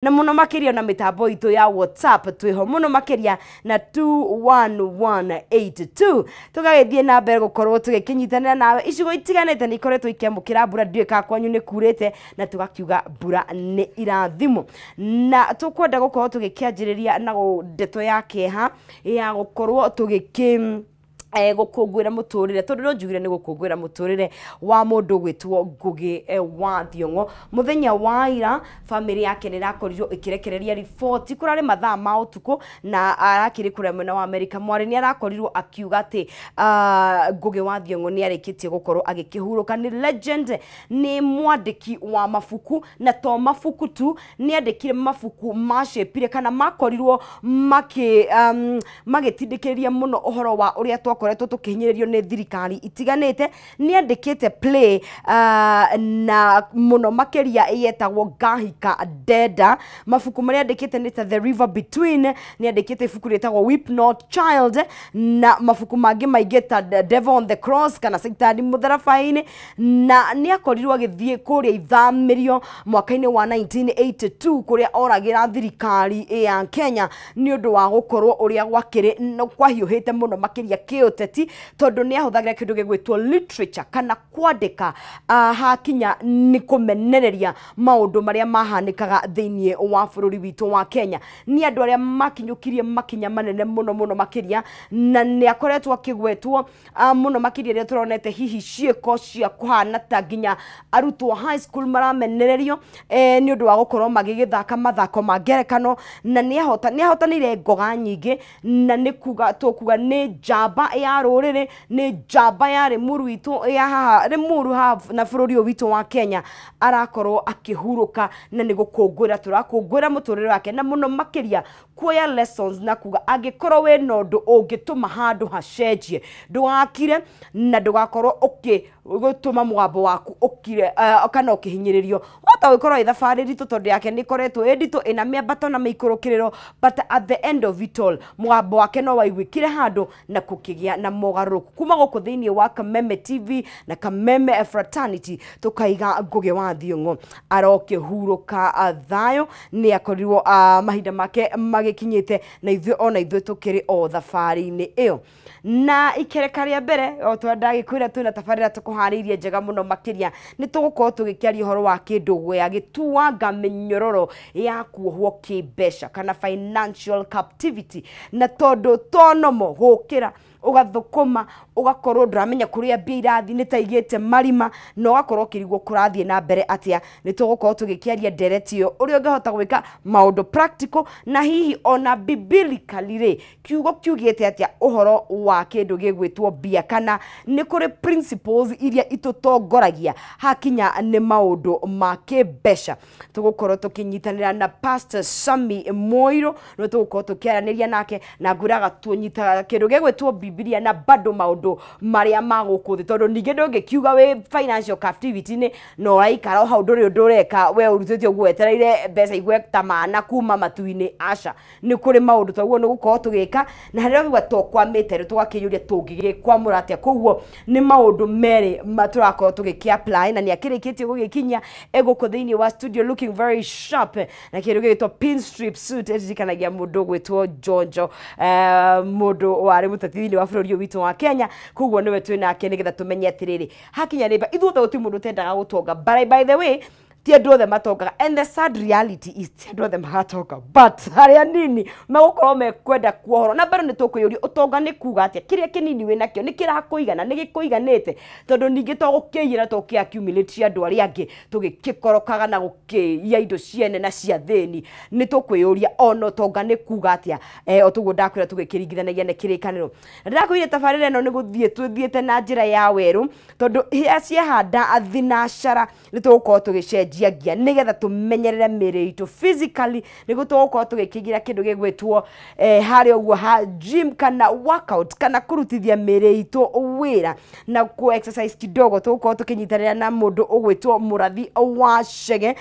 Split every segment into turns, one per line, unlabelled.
Na muno makiria na mitambo itu ya WhatsApp twiho muno makiria na 21182 tugagithie na mbere gukorwo tugikinyitanira nawe icigo itiganite ni ikoretwo ikiamukira mbura ndiũĩ kana kwanyu ni kurite na tugakiuga mbura ni irathimo na tukwenda gukorwo tugikianjiriria na ndeto ya keha ya gukorwo tugiki gukungwira muturire tondu no njugire ni gukungwira muturire wa mundu gwitwo Ngugi wa Thiong'o. Muthenya wa ira family yake ni rakorirwo ikirekereria riboti kurari mathaa ma utuku na arakiri kuria mwena wa America. Mwari ni arakorirwo akiuga ati Ngugi wa Thiong'o ni arikitie gukorwo agikihuruka. Ni legend, ni mwandiki wa mabuku na to mabuku tu, ni andikire mabuku macepire kana makorirwo maki magitindikiriria muno uhoro wa uria twakoretwo tukihinyiririo ni thirikari itiganite. Ni andikite play na muno makiria yetagwo Ngahika Ndenda. Mabuku maria andikite ni ta The River Between, ni andikite ibuku ritagwo Weep Not Child na mabuku mangi maingi ta The Devil on the Cross kana Saitani Mutharabaini, na ni akorirwo agithie kuria ithamirio mwaka-ini wa 1982 kuria oragira thirikari ya Kenya ni undu wa gukorwo uria gwakiri kwahiuhite muno makiria kiuteti, tondu ni ahuthagira kindu gigwitwo literature kana kwandika hakinya ni kumenereria maundu maria mahanikaga thiini wa bururi witu wa Kenya. Ni andu aria makinyukirie makinya manene muno muno makiria, na ni akoretwo akigwetwo muno makiria riria turonete hihi ciiko cia kuhana ta nginya arutwo high school maramenererio ni undu wa gukorwo magigithaka mathako ma ngerekano, na ni ahotanire ngoga nyingi, na ni kuga tukuga ni njamba ya ruriri, ni njamba ya Limuru itu ya haha Limuru na bururi uyu witu wa Kenya arakorwo akihuruka, na ni gukungwira turakungwira muturire wake na muno makiria kuoya lessons na kuga angikorwo wina undu ungituma handu hacenjie ndugakire na ndugakorwo uki gutuma mugambo waku ukire kana ukihinyiririo wata wikorwo ĩ thabarĩ nditũ tondu yake ni ikoretwo ĩ nditũ ĩna mĩambato na mĩikũrũkĩrĩro, but at the end of it all mugambo wake no waiguĩkire handũ na kukigia na mogaruruku. Kuma guku thiini wa Kameme TV na Kameme Fraternity tukaiga Ngugi wa Thiong'o arokihuruka thayo, ni akorirwo mahinda make magikinyite na ithuĩ ona ithuĩ tukiri o thabarĩ-inĩ ĩyo. Na ikereka rĩa mbere o twandagikwĩra twĩna tabarĩra tũkũharĩirie njega mũno makĩria, nĩ tũgũkorwo tũgĩkĩaria ũhoro wa kĩndũ gĩa gĩtuanga mĩnyororo ya kuohwo kĩmbeca kana financial captivity, na tondũ tonomo gũkĩra ugathukuma ugakorwo nduramenya kuria mbia irathi ni ta igite marima na ugakorwo ukirigwo kurathie na mbere atia. Ni tugukorwo tugikiaria ndereti iyo uria ungihota gwika maundu practical na hihi ona biblically ri kiugo kiugite atia uhoro wa kindu gigwitwo mbia kana ni kuri principles iria itutongoragia hakinya ni maundu ma kimbeca. Tugukorwo tukinyitanira na Pastor Sammy Moiro no tugukorwo tukiaraniria nake na ngwiraga tunyitaga kindu gigwitwo Biblia na bado maundu maria ma guku thi tondu ningi ndungikiuga wi financial captivity ni no uraikara hau nduri undu ureka we urutite uguo wetereire mbeca igwe ta mana kuma matu-ini. Aca ni kuri maundu toguo ni gukorwo tugika na haria uguo tokwamite ri tugakiyuria tungigikwamura atia. Koguo ni maundu meri maturakorwo tugiki apply na ni akirikitie gugikinya eguku thiini wa studio looking very sharp na kindu gigitwo pinstripe suit eririkanagia mundu gwitwo Jonjo mundu wari muteti thiini wa bururi witu wa Kenya. Koguo niwe twi nake nigetha tumenye atiriri hakinya riba ithuothe guti mundu utendaga gutonga, but by the way ti andu othe matongaga, and the sad reality is ti andu othe magatonga, but aria nini magukorwo mekwenda kuohorwo. Na bado ni tukwiyuria utonga ni kuga atia, kiria kinini wi nakio ni kirakuigana ni gikuiganite, tondu ningi to gukiyira to ki accumulate cia andu aria angi tugikikorokaga na gukiia indo ciene na cia thini. Ni tukwiyuria ona utonga ni kuga atia o tuguo ndakwira tugikiringithanagia na kirikaniro. Ndakwire tabarira ino ni guthie tuthiete na njira ya weru tondu ciahanda thinacara ni tugukorwo tugicenjia ngia nigetha tumenyerere mĩĩrĩ itũ physically niguo tugukorwo tugikigira kindu gigwitwo haria uguo ha gym kana workout kana kurutithia mĩĩrĩ itũ wĩra na ku exercise kidogo. Tugukorwo tukinyitanĩra na mundu ugwitwo Mũrathi wa Chege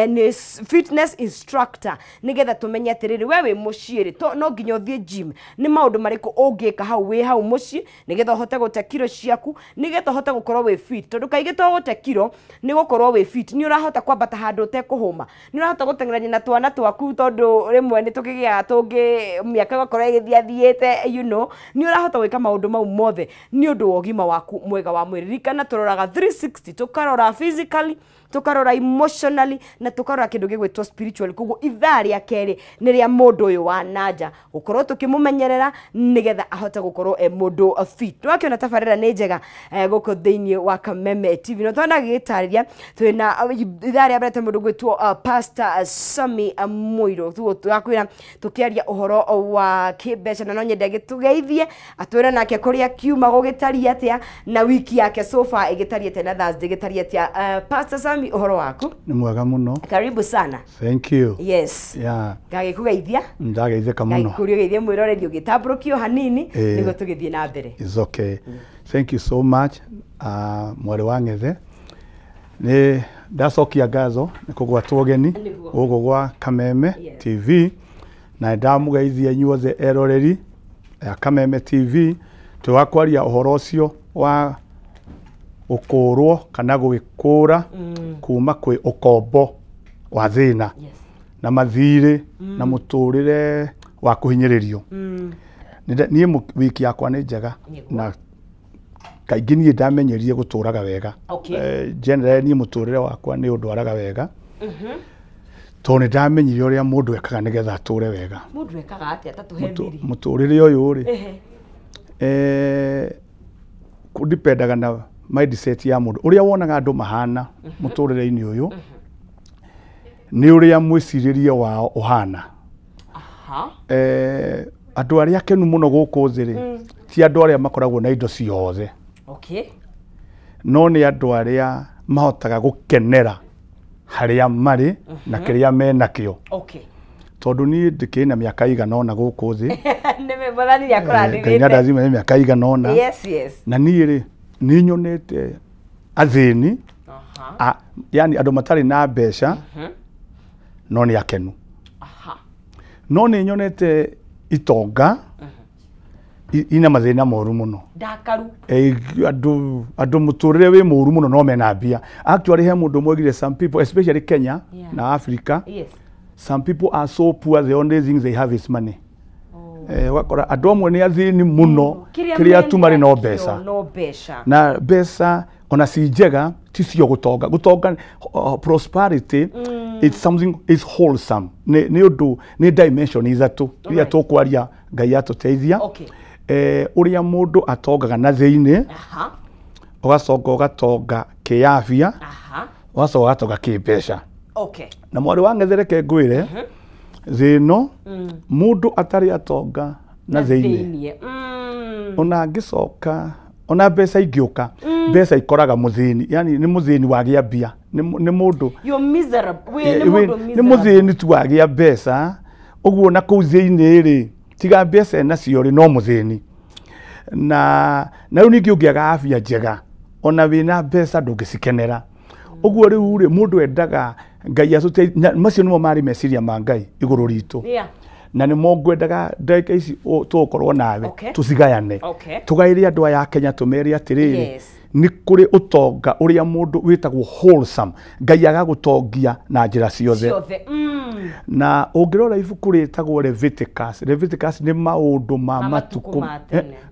ni fitness instructor nigetha tumenye atiriri we wi muciĩ ri no nginya uthie gym, ni maundu mariku ungika hau wi hau muciĩ nigetha uhote gute kiro ciaku nigetha uhote gukorwo wi fit, tondu kaingĩ to gute kiro ni gukorwo wi fit ni Ũrahota kwambata handũ ũtekũhũma? Nĩ ũrahota gũteng'erania na twana twaku, tondũ rĩmwe nĩ tũkĩgĩaga tũngĩ mĩaka ĩgakorwo ĩgĩthiĩ athiĩte, nĩ ũrahota gwĩka maũndũ mau mothe nĩ ũndũ wa ũgima waku mwega wa mwĩrĩ? Ririkana tũroraga 360, tũkarora physically, tukarora emotionally, na tukarora kindu gigwitwo spiritually. Koguo ithaa rĩa kerĩ nĩ rĩa mũndũ ũyũ wa nanja, gũkorwo tũkĩmũmenyerera nĩgetha ahote gũkorwo e mũndũ fit. Nĩwakĩona tabarĩra nĩ njega gũkũ thĩinĩ wa Kameme TV, no twana gĩtarĩria twĩna ithaa rĩa mbere twĩ mũndũ gwĩtwo Pastor Sami Mũirũ, tũgakwĩra tũkĩaria ũhoro wa kĩmbeca, na no nyende gĩtũgeithie atwĩre nake kũrĩa kiuma gũgĩtariĩ atĩa, na wiki yake so far ĩgĩtariĩ atĩa, na Thursday ĩgĩtariĩ atĩa. Pastor Sami, ũhoro waku?
Nĩ mwega mũno.
Karibu sana.
Thank you.
Yes.
Yeah.
Ngagĩkũgeithia.
Ndageithĩka mũno.
Ngagĩkũria ũgeithie mwĩroreri ũgĩtambũrũkio hanini nĩguo tũgĩthiĩ na mbere.
It's okay. Thank you so much. Mwarĩ wa Ng'ethe, nĩ ndacokia ngatho nĩ kũgwatwo ũgeni gũkũ gwa Kameme TV, na ndamũgeithia inyuothe eroreri a Kameme TV. Tũgakwaria ũhoro ũcio wa gũkũrwo kana gwĩkũra kuma kwĩ ũkombo wa thĩna na mathirĩ na mũtũrĩre wa kũhinyĩrĩrio. Niĩ wiki yakwa nĩ njega, na kaingĩ niĩ ndamenyerire gũtũraga wega. Generally niĩ mũtũrĩre wakwa nĩ ũndwaraga wega, tondũ nĩ ndamenyire ũrĩa mũndũ ekaga nĩgetha atũre wega.
Mũndũ ekaga atĩa? Ta tũhe thiri.
Mũtũrĩre ũyũ rĩ, kũdipendaga na mindset ya mũndũ. Ũrĩa wonaga andũ mahana mũtũrĩre-inĩ ũyũ nĩ ũrĩa mwĩcirĩrie wao ũhana. Andũ arĩa akenu mũno gũkũ thĩ rĩ, ti andũ arĩa makoragwo na indo ciothe. No nĩ andũ arĩa mahotaga gũkenera harĩa marĩ na kĩrĩa menakĩo. Tondũ niĩ ndĩkĩrĩ na mĩaka igana ũna gũkũ thĩ.
Nĩ Mwathani nĩakũrathimĩte.
Ngai nĩandathimĩte nĩ mĩaka igana ũna.
Yes, yes.
Na niĩ rĩ, nĩ nyonete athĩni, yani andũ matarĩ na mbeca, no nĩ akenu. No nĩ nyonete itonga ina mathĩna moru mũno.
Ndakaru.
Andũ mũtũrĩre wĩ mũru mũno no mena mbia. Actually he mũndũ ũmwe some people, especially Kenya na Africa, some people are so poor the only thing they have is money. Ũgakora andũ amwe nĩ athĩni mũno, kĩrĩa tu marĩ no mbeca. Na mbeca ona ci njega ti cio gũtonga. Gũtonga, prosperity, it's something is wholesome. Nĩ ũndũ nĩ dimension ithatũ iria tũkwaria Ngai atũteithia. Ũrĩa mũndũ atongaga na thĩinĩ, ũgacoka ũgatonga kĩafia, ũgacoka ũgatonga kĩmbeca. Na mwarĩ wa Ng'ethe, reke ngwĩre, thĩ ĩno mũndũ atarĩ atonga na thĩinĩ, ona angĩcoka ona mbeca ingĩũka, mbeca ikoraga mũthĩni. Yani nĩ mũthĩni wagĩa mbia, nĩ mũndũ nĩ mũthĩni tu wagĩa mbeca. Ũguo na kũu thĩinĩ rĩ, tiga mbeca nacio rĩ, no mũthĩni. Na rĩu ningĩ ũngĩaga afya njega, ona wĩna mbeca ndũngĩcikenera. Ũguo rĩu rĩ, mũndũ endaga Ngai atũteithie. Macio nĩmo marĩ meciria ma Ngai igũrũ ritũ. Na nĩmo ngwendaga ndagĩka ici tũgũkorwo nawe tũcigayane, tũgaĩre andũ aya a Kenya, tũmere atĩrĩrĩ, nĩ kũrĩ ũtonga ũrĩa mũndũ wĩtagwo wholesome. Ngai agagũtongia na njĩra ciothe. Na ũngĩrora ibuku rĩtagwo Leviticus, Leviticus nĩ maũndũ ma matukũ,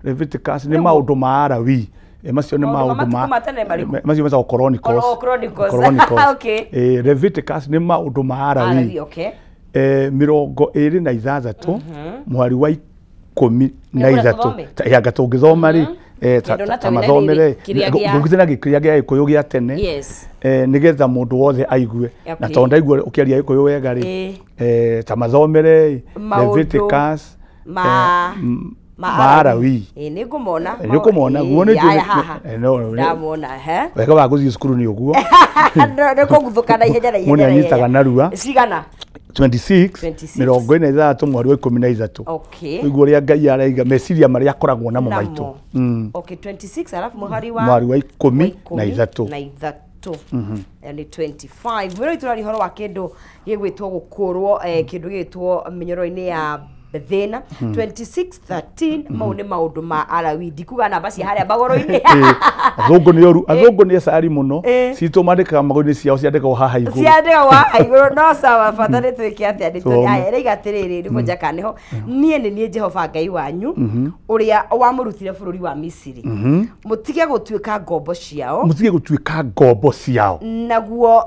Leviticus nĩ maũndũ ma Alawi. Macio nĩ maũndũ ma macio metagwo Chronicles. Leviticus nĩ maũndũ ma Alawi. 26 mweri wa 13 yanga tũngĩthoma rĩ, ta mathomere ngũgĩte na gĩkĩrĩa gĩa Gĩkũyũ gĩa tene, nĩgetha mũndũ wothe aigue. Na tondũ ndaigua ũkĩaria Gĩkũyũ wega rĩ, ta mathomere Leviticus
ma
Alawi.
Nĩ ngũmona.
Nĩ ũkũmona guo nĩ
ndamona.
Wega wa gũthiĩ cukuru nĩ ũguo.
Nĩ kũguthũka na ihenya na ihenya.
Mũndũ anyitaga narua.
Cigana?
26 46 mweri wa 13. Ũguo ũrĩa Ngai araiga meciria marĩa akoragwo namo maitũ.
26 alafu mũhari wa
mweri wa 13.
Nĩ 25. Mwĩrĩ witũ ũraria ũhoro wa kĩndũ gĩgwĩtwo gũkũrwo, kĩndũ gĩgwĩtwo mĩnyororo-inĩ ya Thĩna 26:13 mau nĩ maũndũ ma Alawi ndikuga namba cia harĩa magũrũ-inĩ.
Athũngũ nĩ oru, athũngũ nĩ acari mũno, citũ mandĩkaga magũrũ-inĩ ciao ciandĩkagwo haha igũrũ,
ciandĩkagwo haha igũrũ. No sawa, bata nĩ twĩke atĩa, nĩ aya rĩiga atĩrĩrĩ, nĩguo njaka nĩho niĩ nĩ niĩ Jehova Ngai wanyu ũrĩa wamũrutire bũrũri wa Misiri, mũtige gũtuĩka ngombo ciao,
mũtige gũtuĩka ngombo ciao,
naguo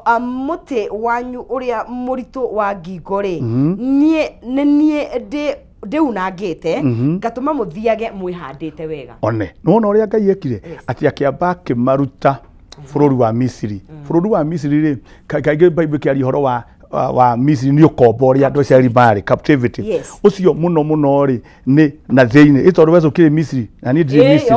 mũtĩ wanyu ũrĩa mũritũ wa ngingo rĩ, niĩ nĩ niĩ ndĩunangĩte ngatũma mũthiage mwĩhandĩte wega.
One nĩwona ũrĩa Ngai ekire, atĩ akĩamba akĩmaruta bũrũri wa Misiri. Bũrũri wa Misiri rĩ, kaingĩ Bible ĩkĩaria ũhoro wa Misiri nĩ ũkombo ũrĩa andũ a Isiraeli marĩ captivity. Ũcio mũno mũno rĩ nĩ na thĩinĩ, ĩ tondũ we ũkĩrĩ Misiri na niĩ ndirĩ Misiri,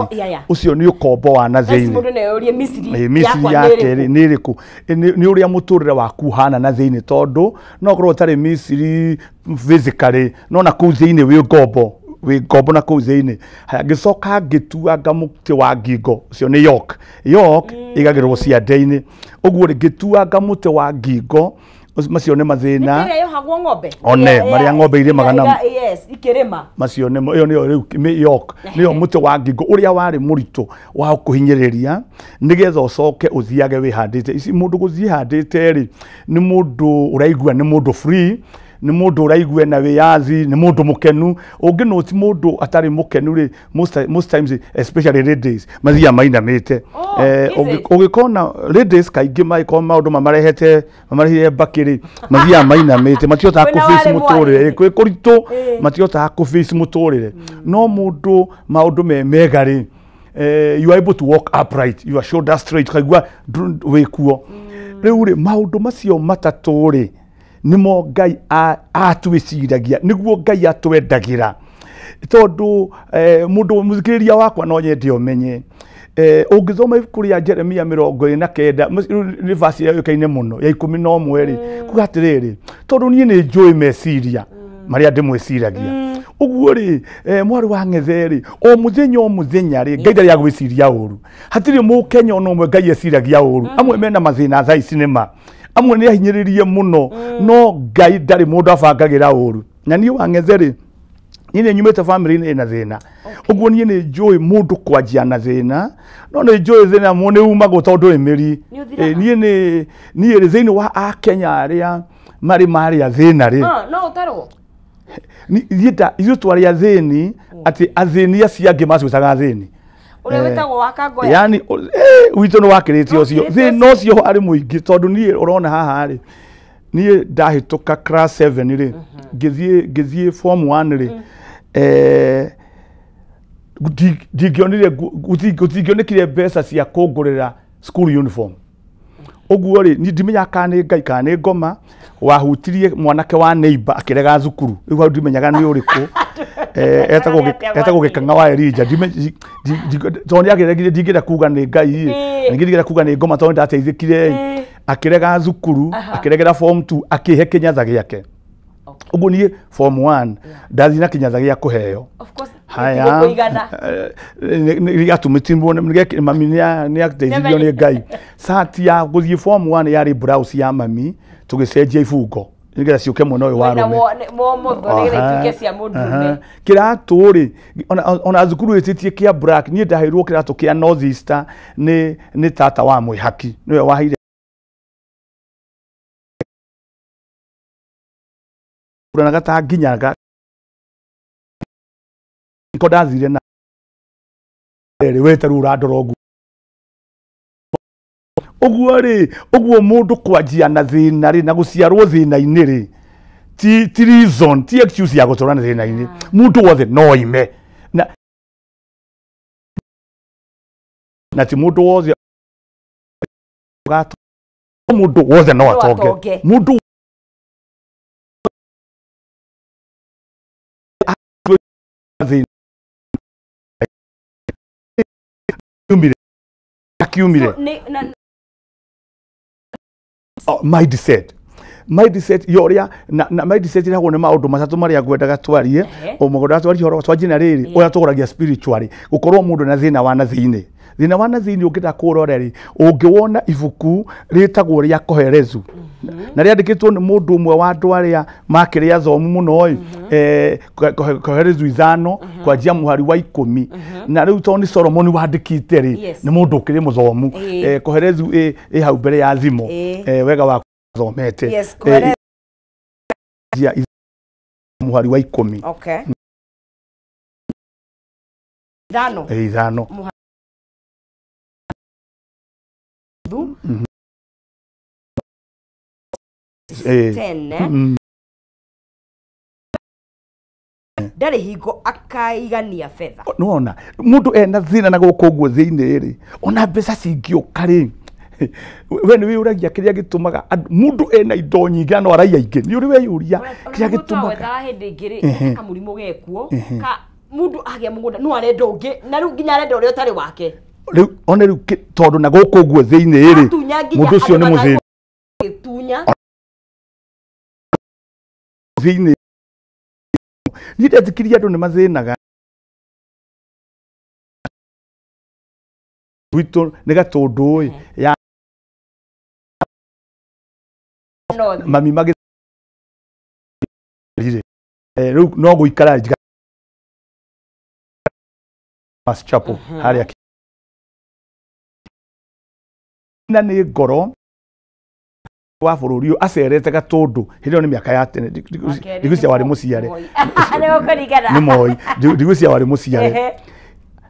ũcio nĩ ũkombo wa na thĩinĩ. Misiri yake rĩ nĩ ĩrĩkũ? Nĩ ũrĩa mũtũrĩre waku ũhana na thĩinĩ, tondũ no ũkorwo ũtarĩ Misiri physically, no na kũu thĩinĩ wĩ ngombo, wĩ ngombo na kũu thĩinĩ. Haya, ngĩcoka ngĩtuanga mũtĩ wa ngingo, ũcio nĩ yoke, yoke ĩigagĩrĩrwo ciande-inĩ. Ũguo rĩ, ngĩtuanga mũtĩ wa ngingo, macio nĩ mathĩna.
Nĩ yohagwo ng'ombe.
One, marĩa ng'ombe irĩmaga namo.
Yes, ikĩrĩma.
Macio nĩ ĩyo nĩyo rĩu yoke, nĩyo mũtĩ wa ngingo ũrĩa warĩ mũritũ wa kũhinyĩrĩria nĩgetha ũcoke ũthiage wĩhandĩte. Ici mũndũ gũthiĩ handĩte rĩ, nĩ mũndũ ũraigua nĩ mũndũ free, nĩ mũndũ ũraigua na wĩyathi, nĩ mũndũ mũkenu. Ũngĩnoti mũndũ atarĩ mũkenu rĩ, most times especially ladies mathiaga mainamĩte. Ũgĩkona ladies kaingĩ magĩkorwo maũndũ mamarehete mamarehire mbakĩ rĩ, mathiaga mainamĩte, matihotaga kũ-face mũtũrĩre, kwĩ kũritũ matihotaga kũ-face mũtũrĩre. No mũndũ maũndũ me mega rĩ, you are able to walk upright, your shoulder straight, ũkaigua wĩkuo. Rĩu rĩ, maũndũ macio matatũ rĩ, nĩmo Ngai atwĩciragia, nĩguo Ngai atwendagĩra. Tondũ mũndũ mũthikĩrĩria wakwa no nyende ũmenye, ũngĩthoma ibuku rĩa Jeremia 29 nĩ verse ĩrĩa yũĩkaine mũno ya 11 rĩ, kuga atĩrĩrĩ, tondũ niĩ nĩ njũĩ meciria marĩa ndĩmwĩciragia. Ũguo rĩ, mwarĩ wa Ng'ethe rĩ, o mũthenya o mũthenya rĩ, Ngai ndarĩ agwĩciria ũru. Hatirĩ mũkenya ona ũmwe Ngai eciragia ũru. Amwe mena mathĩna thaa ici nĩma, amwe nĩ ahinyĩrĩrie mũno, no Ngai ndarĩ mũndũ abangagĩra ũru. Na niĩ wa Ng'ethe rĩ, niĩ nĩ nyumĩte family-inĩ ĩna thĩna. Ũguo niĩ nĩ njũĩ mũndũ kwanjia na thĩna, no nĩ njũĩ thĩna nĩ umagwo tondũ ndũrĩ mĩri. Niĩ nĩ niĩ rĩ, thĩinĩ wa Akenya arĩa marĩ marĩa thĩna rĩ,
no ũtarwo
ithuĩ twarĩ athĩni, atĩ athĩni acio angĩ macucaga athĩni.
Ũrĩa wĩtagwo wa Kangoya.
Yani witũ nĩ wakĩrĩtie ũcio. Thĩna ũcio warĩ mũingĩ tondũ niĩ ũrona haha rĩ, niĩ ndahĩtũka class 7 rĩ, ngĩthiĩ form 1 rĩ, ndingĩonire, gũtingĩonekire mbeca cia kũngũrĩra school uniform. Ũguo rĩ, niĩ ndimenyaga kana nĩ Ngai kana nĩ ngoma wahutirie mwanake wa neighbor akĩrega thukuru. Rĩu hau ndimenyaga nĩ ũrĩkũ. Etagwo Gĩkang'a wa Elijah. Tondũ nĩakĩregire, ndingĩenda kuga nĩ Ngai, ningĩ ndingĩenda kuga nĩ ngoma tondũ nĩndateithĩkire. Akĩrega thukuru, akĩregera form 2, akĩhe kĩnyatha gĩake. Ũguo niĩ form 1 ndathiĩ na kĩnyatha gĩa kũheo. Haya, gĩatũmĩtirwo mami nĩ ateithirio nĩ Ngai. Cati ya gũthiĩ form 1 yarĩ blouse ya mami, tũgĩcenjia ibungo nĩgetha ciũke mwena ũyũ wa arũme. Kĩratũ rĩ, ona thukuru ĩtĩtie kĩa black, niĩ ndaheirwo kĩratũ kĩa North Easter nĩ tata wa Mwĩhaki, nĩwe waheire na gatanginyaga niko ndathire na rĩ wete rĩu ũrandora ũguo. Ũguo rĩ, ũguo mũndũ kwanjia na thĩna rĩ, na gũciarwo thĩna-inĩ rĩ, ti reason, ti excuse ya gũtũra na thĩna-inĩ. Mũndũ wothe no oime na ti mũndũ wothe mũndũ wothe no atonge. Mũndũ akiumire mindset. Mindset yoria na mindset iragwo nĩ maũndũ matatũ marĩa ngwendaga twarie o mũgũnda twarie horo twanjie na rĩrĩ ũrĩa tũgũragia spiritually gũkorwo mũndũ na thĩna wa na thĩinĩ thĩna wa na thĩinĩ ũngĩenda kũrora rĩ ũngĩwona ibuku rĩtagwo rĩa Koherezu na rĩandĩkĩtwo nĩ mũndũ ũmwe wa andũ arĩa makĩrĩ athomu mũno ĩ Koherezu 5 kwanjia mũhari wa 10 na rĩu tondũ nĩ Solomon wandĩkĩte rĩ nĩ mũndũ ũkĩrĩ mũthomu Koherezu ĩ hau mbere ya thimo wega wa thomete mũhari wa 10
okay ithano tene ndarĩ hingo akaigania betha
nĩwona mũndũ ena thĩna na gũkũ ũguo thĩinĩ rĩ ona mbeca cingĩũka rĩ we nĩ wĩyũragia kĩrĩa gĩtũmaga mũndũ ena indo nyingĩ na no araiya ingĩ nĩ ũrĩ weyũria kĩrĩa gĩtũmaga
wethaga hĩndĩ ĩngĩ rĩ kamũrimũ gekuo ka mũndũ agĩa mũgũnda no arenda ũngĩ na rĩu nginya arenda ũrĩa ũtarĩ wake
rĩu one rĩu tondũ na gũkũ ũguo thĩinĩ rĩ mũndũ ũcio nĩ mũthĩni thĩinĩ niĩ ndetĩkirie andũ nĩ mathĩnaga gwitũ nĩ Gatũndũ ĩ ya mami magĩ rĩu no gũikara Mass Chapel harĩa na nĩ ngoro wa bũrũri ũyũ acerete Gatũndũ hĩndĩ ĩyo nĩ mĩaka ya tene ndigwĩciria warĩ mũciare nĩ Moi ndigwĩciria warĩ mũciare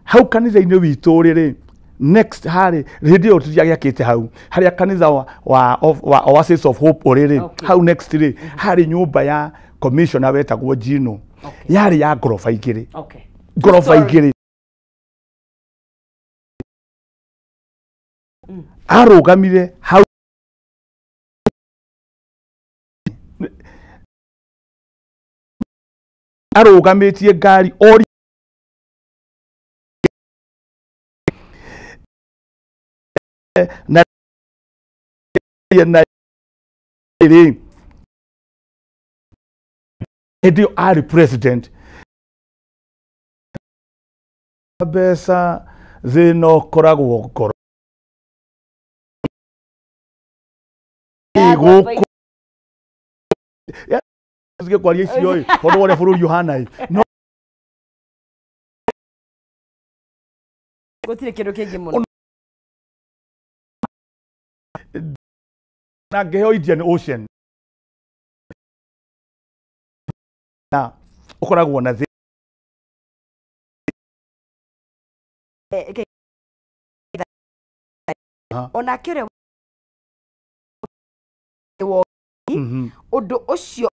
hau kanitha-inĩ witũ rĩ next harĩ hĩndĩ ĩyo tũtiagĩakĩte hau harĩa kanitha wa Oasis of Hope ũrĩ rĩ hau next rĩ harĩ nyũmba ya commissioner wetagwo Gino yarĩ ya ngoroba igĩrĩ ngoroba igĩrĩ arũgamire hau arũgamĩtie ngari ori na rĩ hĩndĩ ĩyo arĩ president mbeca thĩna ũkoragwo ngoro gũkũ tige kwaria icio ĩ tondũ ũrĩa bũrũri ũhana ĩ no
gũtirĩ kĩndũ kĩngĩ mũno
na ngĩheo Indian Ocean na ũkoragwo na
onake ũrĩa ũndũ ũcio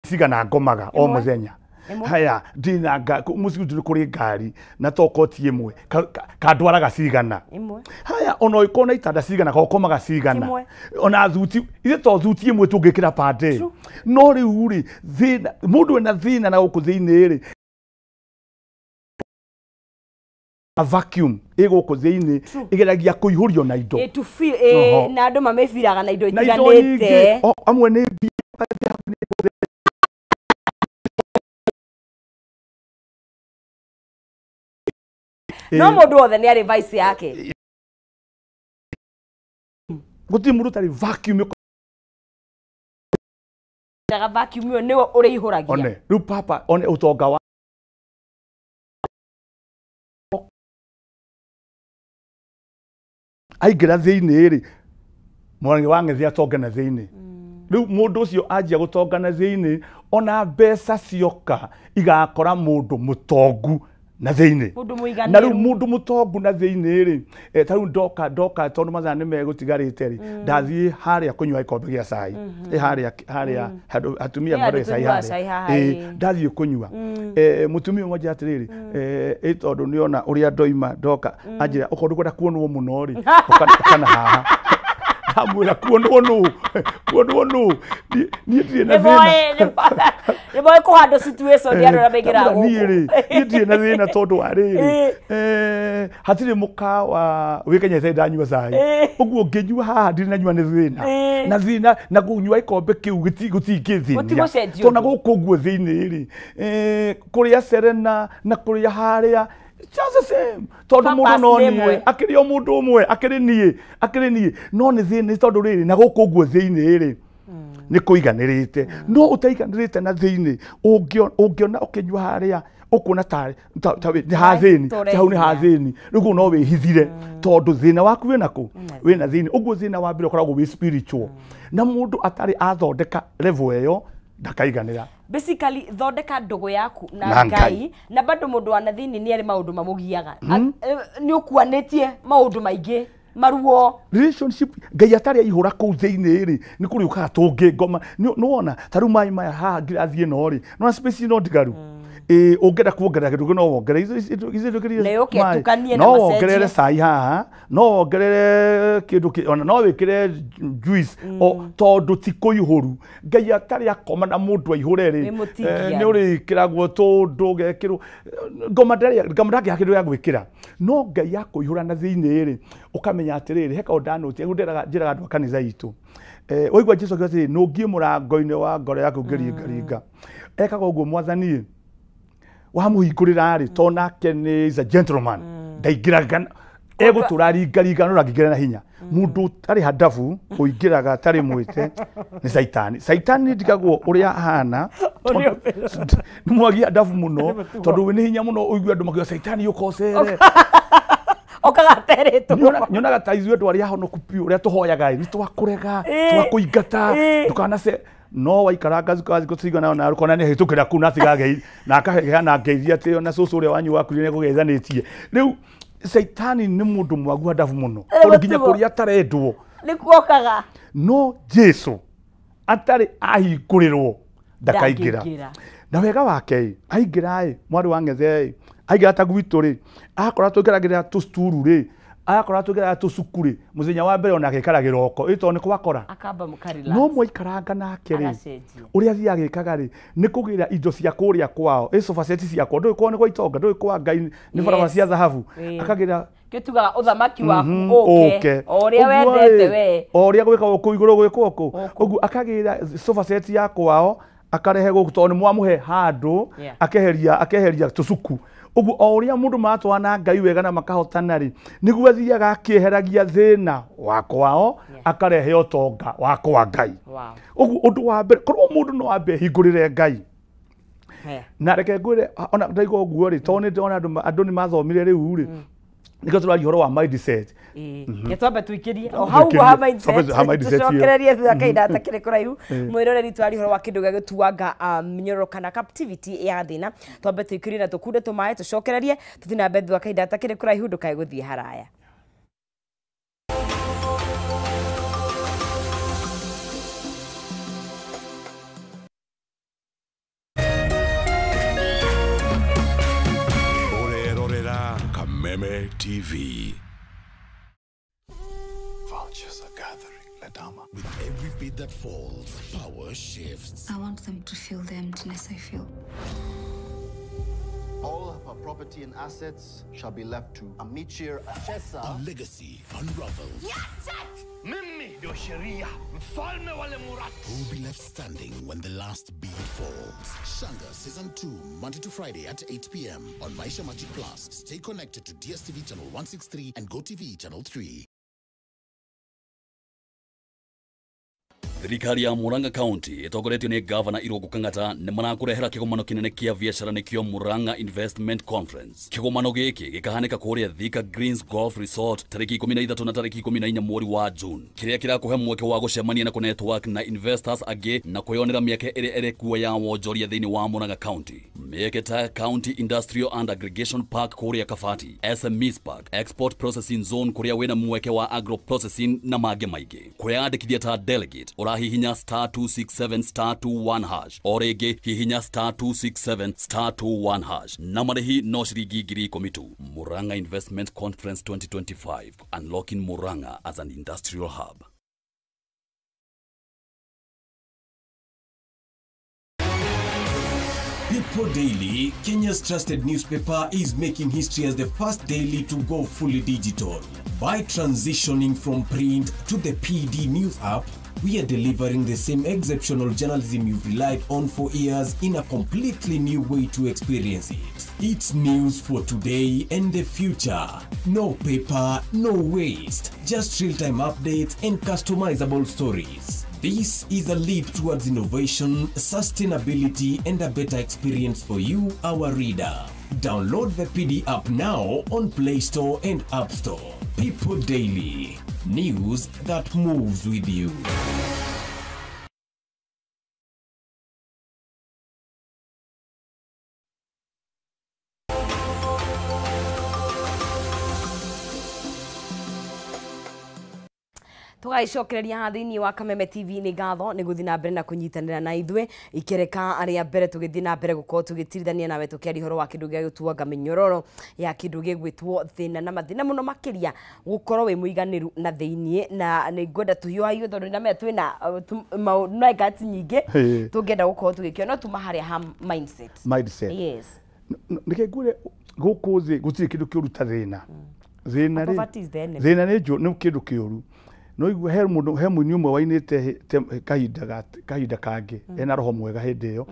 cigana ngomaga o mũthenya haya ndina mũciĩ ndĩ kũrĩ ngari na to koti ĩmwe kandwaraga cigana haya ona ũngĩkorwo na itanda cigana kokomaga cigana ona thuti ithe to thuti ĩmwe tũngĩkĩra pande no rĩu rĩ thĩna mũndũ ena thĩna na gũkũ thĩinĩ rĩ a vacuum ĩgũkũ thĩinĩ ĩgeragia kũihũrio na indo
na andũ mamĩbiraga na indo itiganĩte
amwe nĩ mbia
no mũndũ wothe nĩ arĩ vice yake
gũtirĩ mũndũ ũtarĩ vacuum
daga vacuum ĩyo nĩwe ũrĩihũragia
one rĩu papa one ũtonga wa aingĩra thĩinĩ rĩ mwangi wa ng'ethĩ atonga na thĩinĩ rĩu mũndũ ũcio anjia gũtonga na thĩinĩ ona mbeca cioka igakora mũndũ mũtongu na thĩinĩ na rĩu mũndũ mũtongu na thĩinĩ rĩ ta rĩu ndoka tondũ mathaa nĩ megũtigarĩte rĩ ndathiĩ harĩa kũnyua gĩkombe gĩa cai harĩa harĩa atumia marĩa cai harĩa ndathiĩ kũnyua mũtumia ũmwe anjĩra atĩrĩrĩ ĩ tondũ nĩona ũrĩa ndoima ndoka anjĩra okorwo ndũkwenda kuonwo mũno rĩ ũkana haha ndamwĩra kuonwo nũ niĩ ndirĩ na thĩna
Nĩ moĩ kũhandle situation ya andũ arĩa maingĩraga gũkũ.
Niĩ rĩ, niĩ ndirĩ na thĩna tondũ wa rĩrĩ, hatirĩ mũkawa wĩ Kenya itarĩ ndanyua cai. Ũguo ngĩnyua haha ndirĩ nanyua nĩ thĩna. Na thĩna na kũnyua gĩkombe kĩu gũtingĩthĩnia. Tondũ na gũkũ ũguo thĩinĩ rĩ, kũrĩa Serena na kũrĩa harĩa just the same. Tondũ mũndũ no niĩ, akĩrĩ o mũndũ ũmwe, akĩrĩ niĩ, akĩrĩ niĩ. No nĩ thĩna tondũ rĩrĩ na gũkũ ũguo thĩinĩ rĩ, nĩ kũiganĩrĩte. No ũtaiganĩrĩte na thĩinĩ, ũngĩona ũkĩnyua harĩa, ũkuona ta nĩ hathĩni, hau nĩ hathĩni. Rĩu no wĩhithire tondũ thĩna waku wĩna kũ? Wĩna thĩinĩ. Ũguo thĩna wa mbere ũkoragwo wĩ spiritual. Na mũndũ atarĩ athondeka level ĩyo ndakaiganĩra.
Basically thondeka ndũgũ yaku na Ngai, na bado mũndũ wa na thĩinĩ nĩ arĩ maũndũ mamũgiaga. Nĩ ũkuanĩtie maũndũ maingĩ maruo.
Relationship Ngai atarĩ aihũra kũu thĩinĩ rĩ, nĩ kũrĩ ũkaga tũngĩ ngoma. Nĩ wona ta rĩu maĩ maya haha ngirathi ĩno rĩ, nĩwona space ĩno ndigaru. Ũngĩenda kuongerera kĩndũ no wongerere no wongerere cai haha, no wongerere kĩndũ ona no wĩkĩre juice tondũ ti kũihũru. Ngai atarĩ akoma na mũndũ aihũre rĩ, nĩ ũrĩkĩragwo tũndũ ũgekĩrwo ngoma ndangĩaga kĩndũ gĩa gwĩkĩra. No Ngai akũihũra na thĩinĩ rĩ, ũkamenya atĩrĩrĩ, he kaũndũ ndanũtie, rĩu njĩraga andũ a kanitha itũ. Waigua Jesũ akiuga atĩrĩrĩ, nũngie mũrango-inĩ wa ngoro yaku ngĩringaringa. Ekaga ũguo Mwathani wamũhingũrĩra rĩ, tondũ nake nĩ is a gentleman, ndaingĩraga egũtũra ringaringa no ndangĩingĩra na hinya. Mũndũ ũtarĩ handabu ũingĩraga atarĩ mwĩte nĩ Caitani. Caitani ndigagwo ũrĩa ahana, nĩ mwagi handabu mũno, tondũ nĩ hinya mũno ũigue andũ makiuga Caitani ũka ũcere.
Okaga aterĩtwo.
Nyonaga ta ithuĩ andũ arĩa ahonoku biũ ũrĩa tũhoyaga ĩ, nĩ twakũrega, twakũingata, ndũkanace. No waikaranga thikũ cigana ũna ũkona nĩ ahĩtũkĩra kũu na atigagei na akaheana ngeithi atĩ ona cũcũ ũrĩa wanyu wakuire nĩ ekũgeithanĩtie. Rĩu Caitani nĩ mũndũ mwagu handabu mũno, tondũ nginya kũrĩa atarendwo
nĩkuo okaga.
No Jesũ atarĩ ahingũrĩrwo ndakaingĩra. Na wega wake ĩ, aingĩra ĩ, mwarĩ wa Ng'ethe ĩ, aingĩra ta gwitũ rĩ, akora tũikaragĩra tũcukuru rĩ, akora tũikaragĩra tũcuku rĩ, mũthenya wa mbere onake aikaragĩra oko, ĩ tondũ nĩ kwakora.
Akamba mũka-relax.
No mwaikaranga nake rĩ, ũrĩa athiaga agĩkaga rĩ, nĩ kũgĩra indo cia kũrĩa kwao, ĩ sofa set ciakwa, ndũĩ kwao nĩ kwa itonga, ndũĩ kwa Ngai nĩ barabara cia thahabu. Akagĩra
kĩo tugaga ũthamaki waku ũke, o ũrĩa wendete we,
o ũrĩa gwĩkagwo kũu igũrũ gwĩkwo kũ. Ũguo akagĩra sofa set ya kwao, akarehe gũkũ tondũ nĩ mwamũhe handũ, akeheria tũcuku. Ũguo o ũrĩa mũndũ maratwarana na Ngai wega na makahotana rĩ, nĩguo athiaga akĩeheragia thĩna wa kwao, akarehe ũtonga wa kwa Ngai. Ũguo ũndũ wa mbere, korwo mũndũ no ambe ahingũrĩre Ngai. Na reke ngwĩre, ona ndaigua ũguo rĩ, tondũ nĩ ndĩrona andũ nĩ mathomire rĩu rĩ, nĩkĩo tũraria ũhoro wa mindset.
Reke twambe tũikĩrie o hau ũguo ha mindset, tũcokererie thutha kahinda gatakĩrĩ kũraihu. Mwĩroreri twaria ũhoro wa kĩndũ gĩa gũtuanga mĩnyororo kana captivity ya thĩna. Twambe tũikĩrie na tũkunde tũmaĩ, tũcokererie tũthiĩ na mbere thutha kahinda gatakĩrĩ kũraihu, ndũkae gũthiĩ haraya.
Kameme TV.
Vultures are gathering, Ledama.
With every beat that falls, power shifts.
I want them to feel the emptiness I feel.
All of her property and assets shall be left to Amichir Achesa.
A legacy unravels.
Mimi ndio sheria, mfalme wa Lemurat.
Who will be left standing when the last bead falls? Shanga Season 2, Monday to Friday at 8 p.m. on Maisha Magic Plus. Stay connected to DSTV Channel 163 and GoTV Channel 3.
Thirikari ya Murang'a County ĩtongoretio nĩ Gavana Irũngũ Kang'ata nĩ marakũrehera kĩgomano kĩnene kĩa biacara nĩkĩo Murang'a Investment Conference. Kĩgomano gĩkĩ gĩkahanĩka kũrĩa Thika Greens Golf Resort tarĩki 13 na tarĩki 14 mweri wa June, kĩrĩa kĩrakũhe mweke wa gũcemania na kũnetwork na investors angĩ na kwĩyonera mĩeke ĩrĩa ĩrĩ kuo ya wonjoria thĩinĩ wa Murang'a County. Mĩeke ta County Industrial and Aggregation Park kũrĩa Kabati, SMEs Park, Export Processing Zone kũrĩa wĩna mweke wa agro processing na mangĩ maingĩ. Kwĩyandĩkithia ta delegate hihinya *267 *21 hash o rĩngĩ hihinya *267 *21 hash na marĩhi no ciringi 10,000 tu. Murang'a Investment Conference 2025, unlocking Murang'a as an industrial hub.
People Daily, Kenya's trusted newspaper, is making history as the first daily to go fully digital. By transitioning from print to the PD News app, we are delivering the same exceptional journalism you've relied on for years in a completely new way to experience it. It's news for today and the future. No paper, no waste. Just real-time updates and customizable stories. This is a leap towards innovation, sustainability, and a better experience for you, our reader. Download the PD app now on Play Store and App Store. People Daily. News that moves with you.
Tũgagĩcokereria haha thĩinĩ wa Kameme TV nĩ ngatho nĩ gũthiĩ na mbere na kũnyitanĩra na ithuĩ ikereka arĩa mbere tũgĩthiĩ na mbere gũkorwo tũgĩtirithania nawe tũkĩaria ũhoro wa kĩndũ gĩa gũtuanga mĩnyororo ya kĩndũ gĩgwĩtwo thĩna na mathĩna mũno makĩria gũkorwo wĩ mũiganĩru na thĩiniĩ na nĩ ngwenda tũhiũhahiũ tondũ nĩndamenya twĩna maũndũ na ngati nyingĩ tũngĩenda gũkorwo tũgĩkĩona no tuma harĩa ha mindset.
Mindset.
Yes.
Nĩkĩ ngwĩre gũkũ thĩ gũtirĩ kĩndũ kĩũru ta thĩna. Thĩna rĩ thĩna nĩ kĩndũ kĩũru. No igua he mundu he muini umwe wainite kahinda kangi ena roho mwega hindi iyo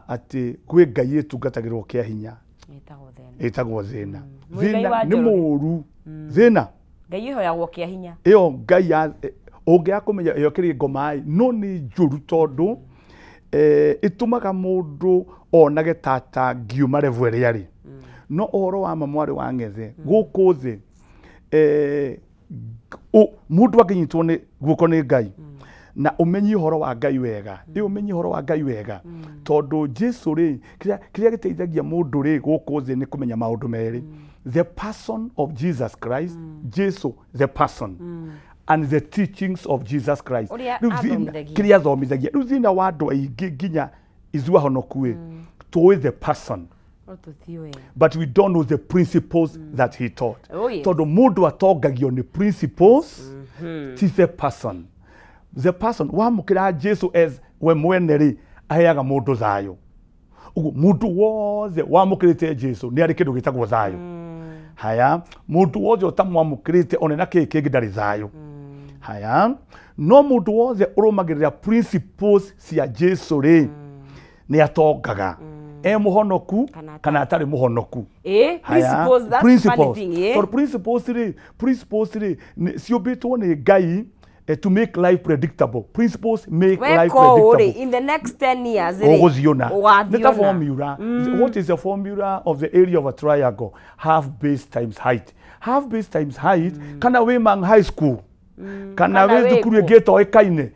ati kwi Ngai itungatagirwo kia hinya itagwo thina. Thina ni muru thina
Ngai ihoyagwo kia hinya
iyo Ngai ungia kumenya iyo kiri ngoma no ni njuru tondu itumaga mundu onage tata ngiuma level ĩrĩa arĩ. No ũhoro wa ma mwarĩ wa ng'ethe gũkũ thĩ mundu akinyitwo ni guoko ni Ngai na umenye uhoro wa Ngai wega ĩ umenye uhoro wa Ngai wega tondu Jesu ri kiria giteithagia mundu ri guku thi ni kumenya maundu meri. The person of Jesus Christ, Jesu the person, and the teachings of Jesus Christ. Kiria athomithagia riu thina wa andu aingi nginya ithuĩ ahonoku ĩ tũĩ the person, but we don't know the principles that he taught.
Oh, yes.
Tondu mundu atongagio ni principles, ti the person. The person wamukira Jesu as we mwene ri aheaga mundu thayo. Uguo mundu wothe wamukirite Jesu ni ari kindu gitagwo thayo. Haya, mundu wothe utamwamukirite one na kii kingi ndari thayo. Haya, no mundu wothe urumagirira principles cia Jesu ri ni atongaga. E muhonoku kana atari muhonoku.
Principles, that's
principles.
Funny thing,
Tondũ principles ri ciũmbĩtwo nĩ Ngai to make life predictable. Principles make life predictable.
In the next 10 years
ũgũthiona. Nĩ ta formula. What is the formula of the area of a triangle? Half base times height. Half base times height. Kana wĩ man high school. Kana wĩ thukuru ĩngĩ ĩtoĩkaine.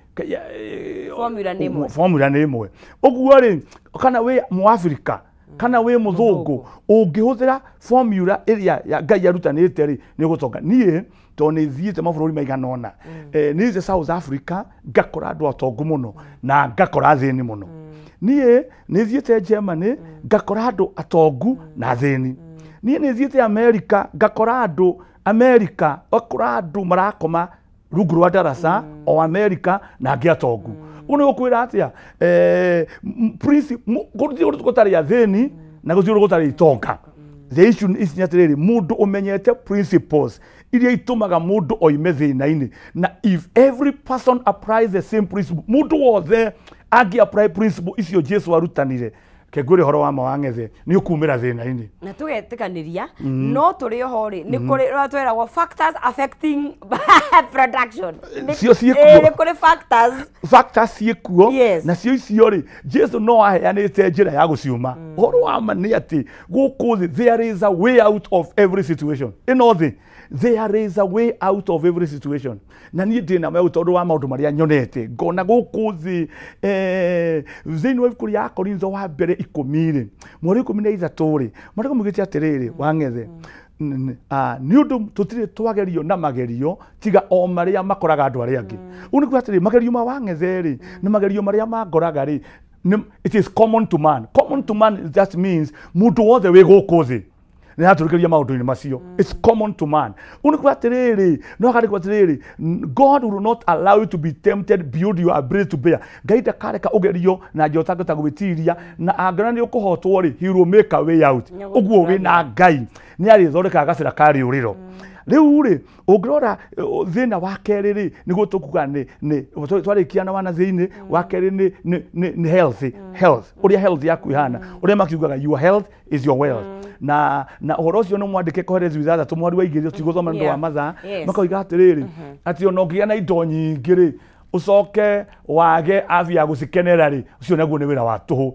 Formula nĩ ĩmwe.
Formula nĩ ĩmwe. Ũguo rĩ kana wĩ Mũafrika kana wĩ mũthũngũ ũngĩhũthĩra formula ĩrĩa ya Ngai arutanĩte rĩ nĩ ũgũtonga. Niĩ tondũ nĩ thiĩte mabũrũri maigana ũna, nĩ thiĩte South Africa ngakora andũ atongu mũno na ngakora athĩni mũno. Niĩ nĩ thiĩte Germany ngakora andũ atongu na athĩni. Niĩ nĩ thiĩte America ngakora andũ America ngakora andũ marakoma rungu rwa ndaraca o America na angĩ atongu. Ũguo nĩ gũkwĩra atĩa gũtirĩ gũtarĩ athĩni na gũtirĩ gũtarĩ itonga. The issue is nĩ atĩrĩrĩ mũndũ ũmenyete principles iria itũmaga mũndũ oime thĩna-inĩ, na if every person applies the same principle, mũndũ wothe angĩ apply principle icio Jesu arutanire, ke ngwĩre ũhoro wa ma wa ng'ethe nĩ ũkumĩra thĩna-inĩ.
Na tũgetĩkanĩria no tũrĩ oho rĩ nĩ kũrĩ tweragwo factors affecting production.
Cio ciĩkuo.
Nĩ kũrĩ factors
ciĩkuo na cio icio rĩ Jesu no aheanĩte njĩra ya gũciuma. Ũhoro wa ma nĩ atĩ gũkũ thĩ there is a way out of every situation. Ĩno thĩ there is a way out of every situation. Na niĩ ndĩ na tondũ wa maũndũ marĩa nyonete ngona gũkũ thĩ thĩinĩ wa ibuku rĩa Korintho wa mbere 10 rĩ mweri 13 rĩ marĩko maugĩte atĩrĩrĩ wa ng'ethe nĩ ũndũ tũtirĩ twagerio na magerio tiga o marĩa makoraga andũ arĩa angĩ. Ũguo nĩ kuuga atĩrĩ magerio ma wa ng'ethe rĩ na magerio marĩa mangoraga rĩ it is common to man. Common to man just means mũndũ wothe wĩ gũkũ thĩ Nĩ yatũrĩkĩria maũndũ-inĩ macio. It's common to man. Ũnĩ atĩrĩrĩ, no akandĩkwo atĩrĩrĩ, God will not allow you to be tempted beyond your ability to bear. Ngai ndakareka ũgerio na njĩra ũtangĩhota gwĩtiria, na angĩona nĩ ũkũhotwo rĩ, he will make a way out. Ũguo wĩna Ngai nĩ arĩthondekaga gacĩra ka rĩũrĩro. Rĩu rĩ, ũngĩrora thĩna wa kerĩ rĩ, nĩguo tũkuga nĩ twarĩkia na wana thĩinĩ wa kerĩ nĩ health, health, ũrĩa health yaku ihana, ũrĩa makiugaga your health is your wealth. Na ũhoro ũcio nĩ mwandĩke Kohelethu 6 mweri wa 2 tigũthoma nĩ ũndũ wa mathaa, makoiga atĩrĩrĩ, atĩ ona ũngĩgĩa na indo nyingĩ rĩ, ũcoke wage afya ya gũcikenera rĩ, ũcio naguo nĩ wĩra wa tũhũ.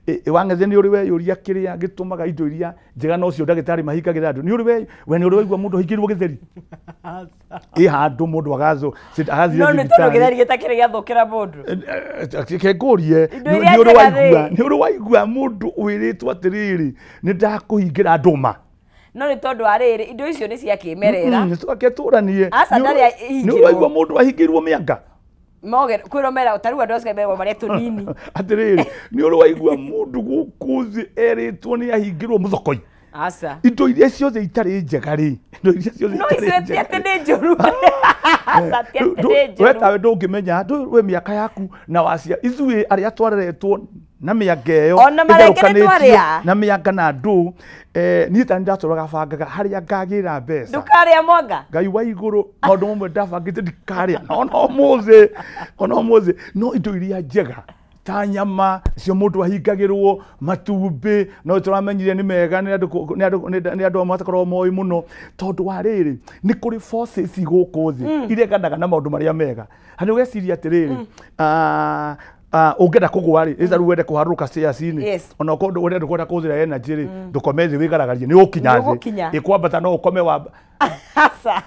Wang'ethe nĩ ũrĩ weyũria kĩrĩa gĩtũmaga indo iria njega nocio ndagĩtarĩ mahingagĩra andũ. Nĩ ũrĩ we nĩ ũrĩ waigua mũndũ ahingĩirwo gĩtheri? Ĩ handũ mũndũ agathire
No nĩ tondũ gĩtheri gĩtakĩrĩ gĩathũkĩra mũndũ.
Reke ngũrie, nĩ ũrĩ waigua mũndũ wĩrĩtwo atĩrĩrĩ, nĩ ndakũhingĩra ndũma.
No nĩ tondũ wa rĩrĩ, indo icio nĩ cia kĩmerera.
Nĩ tũgakĩtũranie. Nĩ ũrĩ waigua mũndũ ahingĩirwo mĩanga?
Moge kwĩrwo mera ũtarĩ andũ acio merwo marĩa tũnini.
Atĩrĩrĩ, nĩ ũrĩ waigua mũndũ gũkũ thĩ erĩtwo nĩ ahingĩrwo mũthokoi?
Aca.
Indo iria ciothe itarĩ njega rĩ, indo iria ciothe
No icio ti atĩ nĩ njũru. Aca, ti atĩ nĩ njũru.
We tawe ndũngĩmenya, we mĩaka yaku na wacia ithuĩ arĩa twareretwo na mĩanga ĩyo
Ona marenge nĩ twarĩa.
na mĩanga na ndũ, niĩ ta nĩndatũraga bangaga harĩa ngagĩra mbeca.
Ndũkarĩa mwanga?
Ngai wa igũrũ, maũndũ mamwe ndabangĩte ndikarĩa, ona ũmũthĩ, ona ũmũthĩ. No indo iria njega ta nyama cio mũndũ ahingagĩrwo, matumbĩ, no tũramenyire nĩ mega, nĩ andũ amwe matakoragwo moĩ mũno, tondũ wa rĩrĩ, nĩ kũrĩ forces gũkũ thĩ ireganaga na maũndũ marĩa mega. Harĩ ũgeciria atĩrĩrĩ, ũngĩenda kũgũa rĩ, rĩu wende kũharũrũka stairs-inĩ, ona okorwo wende ndũkwenda kũhũthĩra energy rĩ, ndũkome thĩ wĩgaragarie, nĩ ũgũkinya thĩ. Ĩkwambata no ũkome wa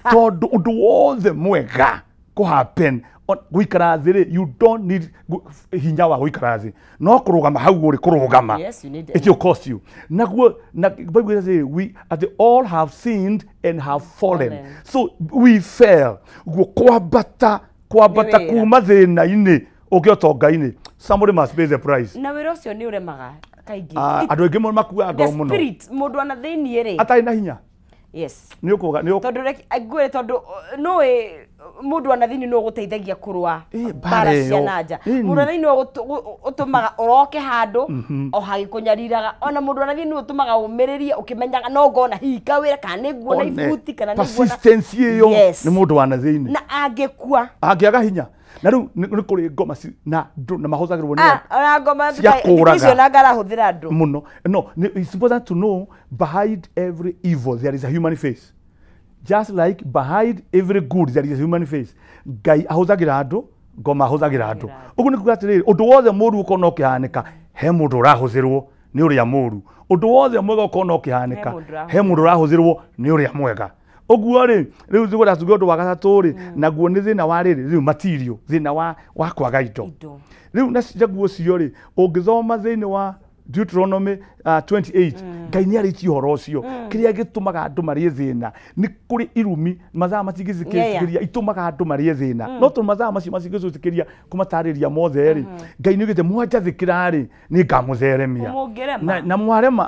tondũ ũndũ wothe mwega kũ happen gũikara thĩ rĩ, you don't need hinya wa gũikara thĩ, no kũrũgama hau ũrĩ kũrũgama, it will cost you. Naguo na Bible says we at all have sinned and have fallen, so we fell. Guo kwambata kuma thĩna-inĩ ũngĩ ũtonga-inĩ, somebody must pay the price.
Na wĩra ũcio nĩ ũremaga kaingĩ.
Andũ aingĩ mũno makuaga ngoro mũno.
The spirit mũndũ ana thĩiniĩ rĩ,
atarĩ na hinya.
Yes.
Nĩ ũkũga nĩ
tondũ ngwĩre tondũ nũĩ mũndũ ana thĩiniĩ nĩ ũgũteithagia kũrũa mbara cia na nja. Mũndũ ana thĩiniĩ nĩ ũtũmaga ũroke handũ o hagĩkũnyariraga. Ona mũndũ ana thĩiniĩ nĩ ũtũmaga ũmĩrĩrie ũkĩmenyaga no ngona hihi kawĩra kana nĩ nguona ibuti kana nĩ nguona
persistence ĩyo nĩ mũndũ wa na thĩiniĩ.
Na angĩkua
angĩaga hinya. Na rĩu nĩ kũrĩ ngoma na na mahũthagĩrwo nĩ
ona ngoma icio na ngarahũthĩra andũ
mũno. No, it's important to know behind every evil there is a human face. Just like behind every good there is a human face. Ngai ahũthagĩra andũ, ngoma ahũthagĩra andũ. Ũguo nĩ kuuga atĩrĩrĩ, ũndũ wothe mũũru ũkorwo ũkĩhanĩka, he mũndũ ũrahũthĩrwo nĩ ũrĩa mũũru. Ũndũ wothe mwega ũkorwo ũkĩhanĩka, he mũndũ ũrahũthĩrwo nĩ ũrĩa mwega. Ũguo rĩ, rĩu tũkwenda tuge ũndũ wa gatatũ rĩ, naguo nĩ thĩna wa rĩrĩ, rĩu material, thĩna wa kwaga indo. Rĩu naguo ũcio rĩ, ũngĩthoma thĩinĩ wa Deuteronomy 28, Ngai nĩ arĩtie ũhoro ũcio. Kĩrĩa gĩtũmaga andũ marĩe thĩna nĩ kũrĩ irumi, mathaa matingĩcikĩria itũmaga andũ marĩe thĩna. No tondũ mathaa macio matingĩcikĩria kũmatarĩria mothe rĩ, Ngai nĩ oigĩte mwanjathĩkĩra rĩ, nĩ ngamũtheremia. Na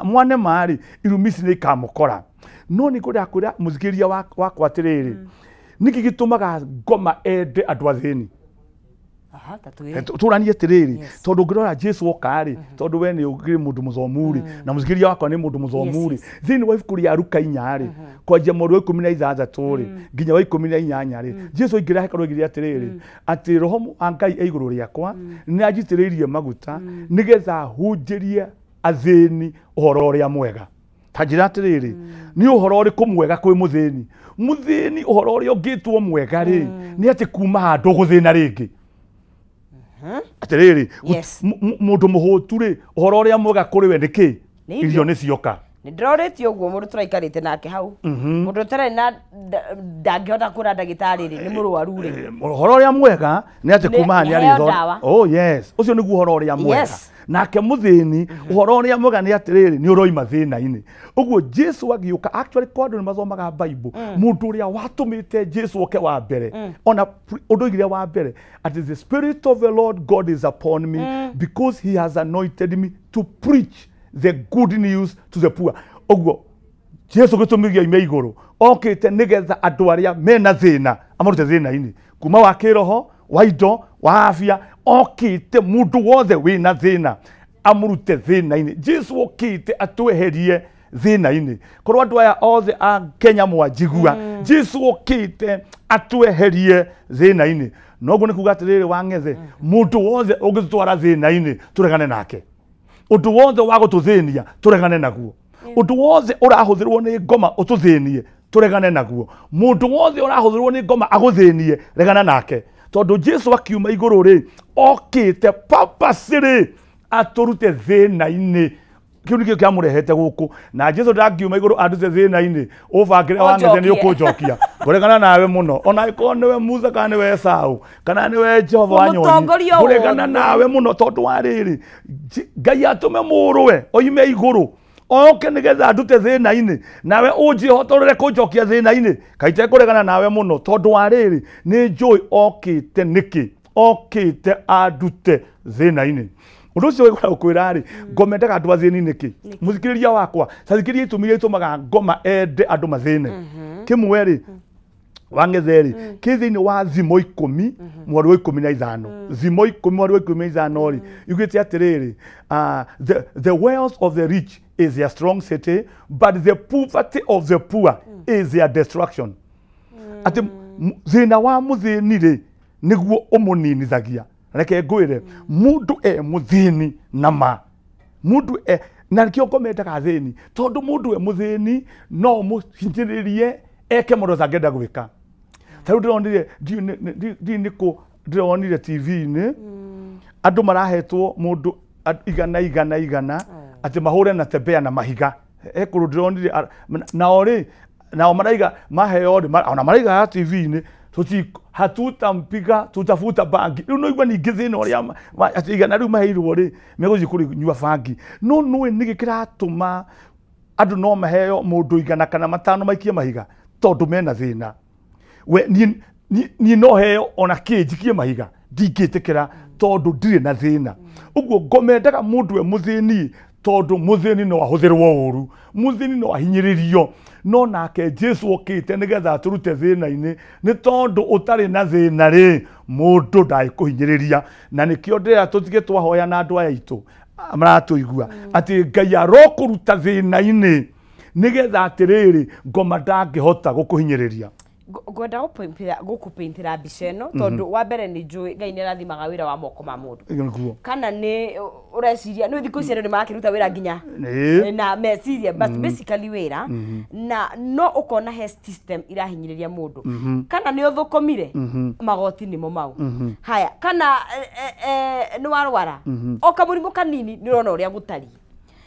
mwanema rĩ, irumi ici nĩ ikamũkora. No nĩ ngwenda kwĩra mũthikĩrĩria wakwa atĩrĩrĩ, nĩkĩ gĩtũmaga ngoma ende andũ athĩni? Tũranie atĩrĩrĩ, tondũ ũngĩrora Jesu oka rĩ, tondũ we nĩ ũkĩrĩ mũndũ mũthomu rĩ, na mũthikĩrĩria wakwa nĩ mũndũ mũthomu rĩ, thĩinĩ wa ibuku rĩa Luka 4 rĩ, kwanjia mweri wa 16 rĩ, nginya wa 18 rĩ, Jesu aingĩra hekarũ oigire atĩrĩrĩ, atĩ Roho wa Ngai e igũrũ rĩakwa, nĩ anjitĩrĩirie maguta, nĩgetha hunjĩrie athĩni ũhoro ũrĩa mwega. Ta njĩra atĩrĩrĩ, nĩ ũhoro ũrĩkũ mwega kwĩ mũthĩni? Mũthĩni ũhoro ũrĩa ũngĩtwo mwega rĩ, nĩ atĩ kuma handũ gũthĩna rĩngĩ. Atĩrĩrĩ, mũndũ mũhũtu rĩ, ũhoro ũrĩa mwega kũrĩ we nĩ kĩ? Irio nĩ cioka.
Nĩ ndĩrorĩtie ũguo mũndũ tũraikarĩte nake hau. Mũndũ ũtarĩ na ndangĩhota kuona ndagĩtarĩ rĩ, nĩ mũrwaru rĩ.
Ũhoro ũrĩa mwega nĩ atĩ kuma nĩ arĩthondeka. Oh yes, ũcio nĩguo ũhoro ũrĩa mwega. Nake mũthĩni, ũhoro ũrĩa mwega nĩ atĩrĩrĩ, nĩ ũroima thĩna-inĩ. Ũguo Jesu agĩũka, actually kwa andũ nĩ mathomaga Bible, mũndũ ũrĩa watũmĩte Jesu oke wa mbere, ona ũndũ oigire wa mbere, atĩ the spirit of the Lord God is upon me because he has anointed me to preach the good news to the poor. Ũguo Jesu gĩtũmi gĩa ime igũrũ okĩte nĩgetha andũ arĩa mena thĩna amarute thĩna-inĩ kuma wa kĩroho wa indo wa afya okĩte mũndũ wothe wĩna thĩna amũrute thĩna-inĩ. Jesu okĩte atweherie thĩna-inĩ. Korwo andũ aya othe a Kenya mwanjigua, Jesu okĩte atweherie thĩna-inĩ. Noguo nĩ kuga atĩrĩrĩ Wang'ethe, mũndũ wothe ũngĩtwara thĩna-inĩ tũregane nake, ũndũ wothe wa gũtũthĩnia tũregane naguo, ũndũ wothe ũrahũthĩrwo nĩ ngoma ũtũthĩnie tũregane naguo, mũndũ wothe ũrahũthĩrwo nĩ ngoma agũthĩnie regana nake, tondũ Jesu akiuma igũrũ rĩ okĩte purposely atũrute thĩna-inĩ. Kĩu nĩkĩo kĩamũrehete gũkũ, na Jesu ndangiuma igũrũ andute thĩna-inĩ ũbangĩre Wang'ethe nĩ ũkũnjokia. Ngũregana nawe mũno, ona ĩkorwo nĩwe Musa kana nĩwe Esau kana nĩwe Jehova Wanyonyi, ngũregana nawe mũno tondũ wa rĩrĩ Ngai atũme mũrũwe oime igũrũ oke nĩgetha andute thĩna-inĩ, nawe ũnjĩhotorere kũnjokia thĩna-inĩ. Kaite kũregana nawe mũno tondũ wa rĩrĩ nĩ njũĩ okĩte nĩkĩ, okĩte andute thĩna-inĩ. Ũndũ ũcio wĩkũra gũkwĩra rĩ, ngoma endaga andũ athĩni nĩkĩ? Mũthikĩrĩria wakwa, cathikĩrĩria itũmi iria itũmaga ngoma ende andũ mathĩne. Kĩmwe rĩ, Wang'ethe rĩ, kĩ thĩinĩ wa Thimo 10 mweri wa 15. Thimo 10 mweri wa 15 rĩ, yugĩte atĩrĩrĩ, the wealth of the rich is their strong city, but the poverty of the poor is their destruction. Atĩ thĩna wa mũthĩni rĩ nĩguo ũmũninithagia. Reke ngwĩre, mũndũ e mũthĩni na ma mũndũ e na nĩkĩo ngoma endaga athĩni, tondũ mũndũ e mũthĩni no mũhinyĩrĩrie eke maũndũ atangĩenda gwĩka. Ta rĩu ndĩronire ndiũĩ nĩkũ ndĩronire TV-inĩ andũ marahetwo mũndũ igana igana igana atĩ mahũre na tembea na mahiga. He kũndũ ndĩronire nao rĩ, nao maraiga maheo rĩ, ona maraiga TV-inĩ hatutampiga tutafuta bangi. Rĩu no igua ningĩ thĩna ũrĩa atĩ igana rĩu maheirwo rĩ megũthiĩ kũnyua bangi. No nũĩ nĩkĩ kĩratũma andũ no maheo mũndũ 100 kana 5 maikie mahiga? Tondũ mena thĩna. We niĩ no heo ona kĩ njikie mahiga ndingĩtĩkĩra tondũ ndirĩ na thĩna. Ũguo ngoma endaga mũndũ e mũthĩni tondũ mũthĩni no ahũthĩrwo ũru, mũthĩni no ahinyĩrĩrio. No nake Jesu okĩte nĩgetha atũrute thĩna-inĩ, nĩ tondũ ũtarĩ na thĩna rĩ mũndũ ndangĩkũhinyĩrĩria. Na nĩkĩo ndĩra tũtige twahoya na andũ aya aitũ maratũigua atĩ Ngai arokũruta thĩna-inĩ nĩgetha atĩrĩrĩ ngoma ndangĩhota gũkũhinyĩrĩria.
Ngwenda gũkũpaintĩra mbica ĩno tondũ wa mbere nĩ njũĩ Ngai nĩ arathimaga wĩra wa moko ma mũndũ, kana nĩ ũreciria nĩ thikũ ici andũ nĩ marakĩruta wĩra nginya na meciria, but basically wĩra na no ũkona he system irahinyĩrĩria mũndũ, kana nĩ ũthũkũmire magoti nĩmo mau haya, kana nĩ warwara o kamũrimũ kanini nĩ ũrona ũrĩa gũtariĩ.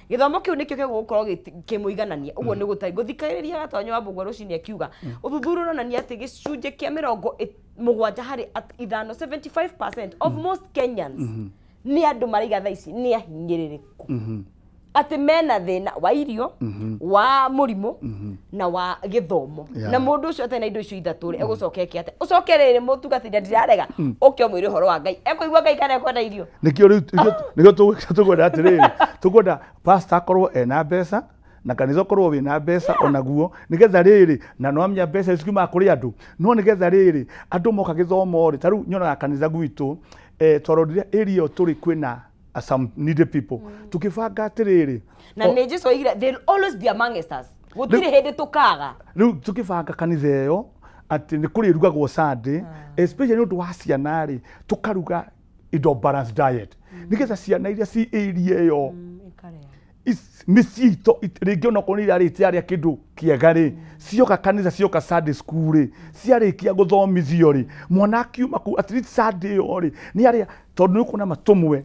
Gĩthomo kĩu nĩkĩo gĩgũkorwo kĩmũiganania ũguo nĩ gũtariĩ. Ngũthikĩrĩria Gatonyo wa Mbũgua rũcinĩ akiuga ũthuthuria ũronania atĩ gĩcunjĩ kĩa 75 harĩ 5, 75% of most Kenyans nĩ andũ maraiga thaa ici nĩ ahinyĩrĩrĩku, atĩ mena thĩna wa irio, wa mũrimũ na wa gĩthomo. Na mũndũ ũcio atarĩ na indo icio ithatũ rĩ egũcoka eke atĩa? Ũcoke rĩrĩ mũtungatĩri ndirarega ũke ũmwĩre ũhoro wa Ngai, ekũigua Ngai kana ekwenda irio?
Nĩkĩo rĩu nĩkĩo tũkwenda atĩrĩrĩ, tũkwenda pastor akorwo ena mbeca na kanitha ũkorwo wĩna mbeca onaguo, nĩgetha rĩrĩ na no amenya mbeca ici ciumaga kũrĩ andũ, no nĩgetha rĩrĩ andũ moka gĩthomo rĩ, ta rĩu nyonaga kanitha gwitũ twarorire area ĩyo tũrĩ kwĩna some needy people, tukibanga atiriri
na nĩ Jesu oigire they'll always be among us, gũtirĩ hĩndĩ tũkaga.
Rĩu tukibanga kanitha ĩyo atĩ nĩ kũrĩrugagwo Sunday, especially nĩ ũndũ wa ciana rĩ, tũkaruga indo balanced diet nĩgetha ciana iria ci area ĩyo mĩciĩ itũ rĩngĩ onokorwo nĩ irarĩte arĩa kĩndũ kĩega rĩ, cioka kanitha cioka Sunday school rĩ, ciarĩkia gũthomithio rĩ, mwana akiuma kũu at least Sunday ĩyo rĩ nĩ arĩa, tondũ nĩ ũkuona matũmwe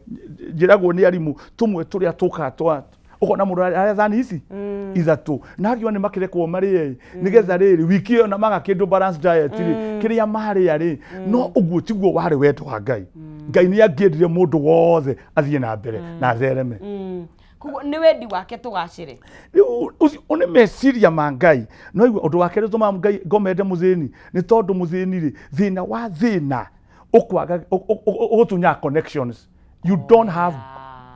njĩragwo nĩ arimũ tũmwe tũrĩa tũkaga twa ũkona mũndũ arĩa thani ici 3 na akiuga nĩ makĩrekwo marĩe nĩgetha rĩrĩ wiki ĩyo na maga kĩndũ balanced diet rĩ kĩrĩa marĩa rĩ, no ũguo tiguo warĩ wendo wa Ngai. Ngai nĩ angĩendire mũndũ wothe athiĩ na mbere na athereme.
Koguo nĩ wendi wake tũgacĩre.
Rĩu ũcio nĩ meciria ma Ngai. No igua ũndũ wa kerĩ ũtũmaga Ngai ngoma ende mũthĩni nĩ tondũ mũthĩni rĩ, thĩna wa thĩna ũkwaga ũgũtunyaga connections. You don't have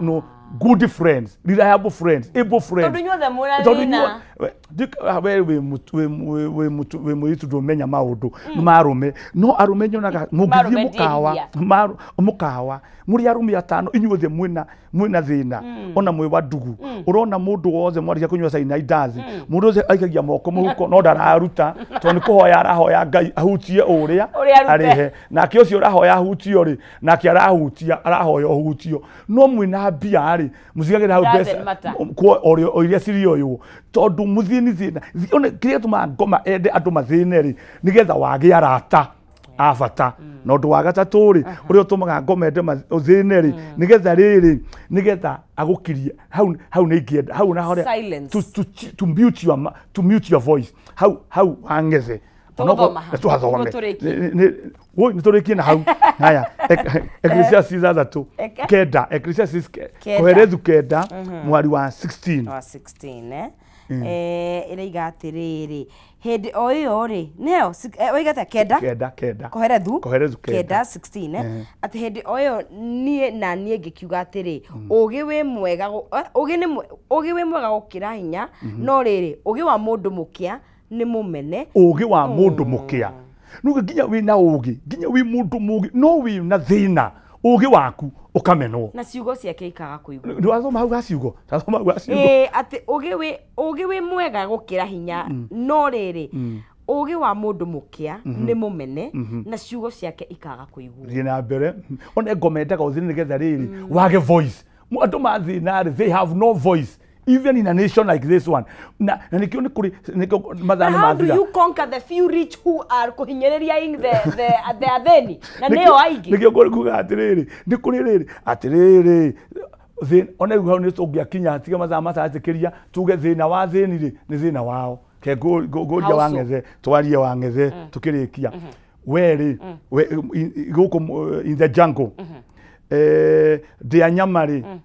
no Good friends, reliable friends, able friends.
Tondu inyuothe mũrathĩna.
We wĩ mũirĩtu ndũmenya maũndũ ma arũme, no arũme nyonaga mũngĩthiĩ mũkawa mũrĩ arũme atano inyuothe mwĩna thĩna ona mwĩ wa ndugu. Ũrona mũndũ wothe mwarĩkia kũnyua cai na indathi, mũndũ wothe aikagia moko mũhuko no ndararuta tondũ nĩ kũhoya arahoya Ngai ahutie ũrĩa arĩhe, nake ũcio ũrahoya ahutio rĩ, nake arahutia arahoya ũhutio, no mwĩna mbia rĩ mũcigagĩra hau mbeca o iria cirĩoywo tondũ mũthĩni thĩna. Kĩrĩa gĩtũmaga ngoma ende andũ mathĩne rĩ nĩgetha wage arata a bata. Na ũndũ wa gatatũ rĩ ũrĩa ũtũmaga ngoma ende ũthĩne rĩ nĩgetha rĩrĩ nĩgetha agũkirie hau hau nĩ ingĩenda hau na harĩa to mute your voice hau hau wang'ethe tũgathome nĩ tũrĩkie na hau. Haya, Ecclesiastes 6 kenda, Ecclesiastes Kohelethu 9 mwari wa 16
wa 16 ĩraiga atĩrĩrĩ hĩndĩ o ĩyo rĩ nĩyo oigate kenda Kohelethu 9 16 atĩ hĩndĩ o ĩyo niĩ na niĩ ngĩkiuga atĩrĩ ũgĩ wĩ mwega gũkĩra hinya, no rĩrĩ ũgĩ wa mũndũ mũkĩa nĩ mũmene.
Ũgĩ wa mũndũ mũkĩa nuge nginya wĩna ũgĩ, nginya wĩ mũndũ mũgĩ no wĩna thĩna ũgĩ waku ũkamenwo
na ciugo ciake ikaga kũiguo.
Ndwathoma hau ga ciugo, tathoma hau ga ciugo.
Atĩ ũgĩ wĩ mwega gũkĩra hinya, no rĩrĩ ũgĩ wa mũndũ mũkĩa nĩ mũmene na ciugo ciake ikaga kũiguo.
Thiĩ na mbere. One ngoma endaga ũthĩne nĩgetha rĩrĩ wage voice. Andũ mathĩna rĩ they have no voice even in a nation like this one. Na nikio nĩ kũrĩ mathaa nĩ
How do
mathira.
you conquer the few rich who are kũhinyĩrĩria the athĩni na nĩo aingĩ?
Nĩkĩo nguga atĩrĩrĩ nĩ kũrĩ rĩrĩ atĩrĩrĩ one rĩu hau nĩ tũngĩakinya tiga mathaa matatĩkĩria tuge thĩna wa thĩni rĩ nĩ thĩna wao. Ke ngũria wang'ethe twarie wang'ethe tũkĩrĩkia. We rĩ gũkũ in the jungle ndĩa nyama rĩ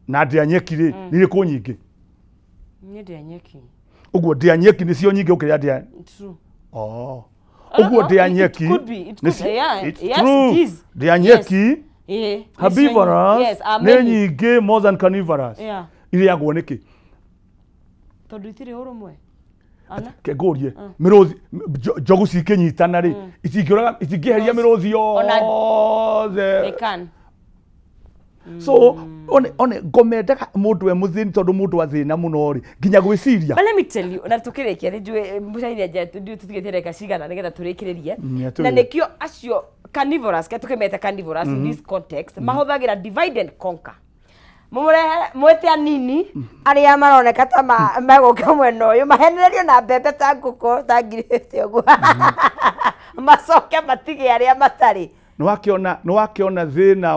na ndĩa nyeki rĩ nĩ irĩkũ nyingĩ?
Nĩ ndĩa nyeki.
Ũguo ndĩa nyeki nĩcio nyingĩ gũkĩra ndĩa.
True.
Oh. Ũguo ndĩa nyeki.
It could be. It could be. Yeah. Yes, it is.
Ndĩa nyeki. Herbivorous. Nĩ nyingĩ more than carnivorous.
Yeah.
Irĩagwo nĩkĩ?
Tondũ itirĩ ũrũmwe.
Ke ngũrie mĩrũthi njogu cikĩnyitana rĩ itingĩũraga itingĩeheria mĩrũthi yothe.
They can.
So one ngomendaga mũndũ we mũthĩni tondũ mũndũ athĩna mũno rĩ nginya gwĩciria.
But let me tell you, na tũkĩrĩkia nĩ njũĩ mũcaini nja tũtigĩte ndagĩka cigana nĩgetha tũrĩkĩrĩrie. Na nĩkĩo acio carnivorous, ke tũkĩmeta carnivorous in this context, mahũthagĩra divide and conquer. Mũrehe mwĩte anini arĩa maroneka ta megũka mwena ũyũ mahenererio na mbembe ta ngũkũ ta ngirĩte ũguo macoke matige arĩa matarĩ.
Nĩwakĩona thĩna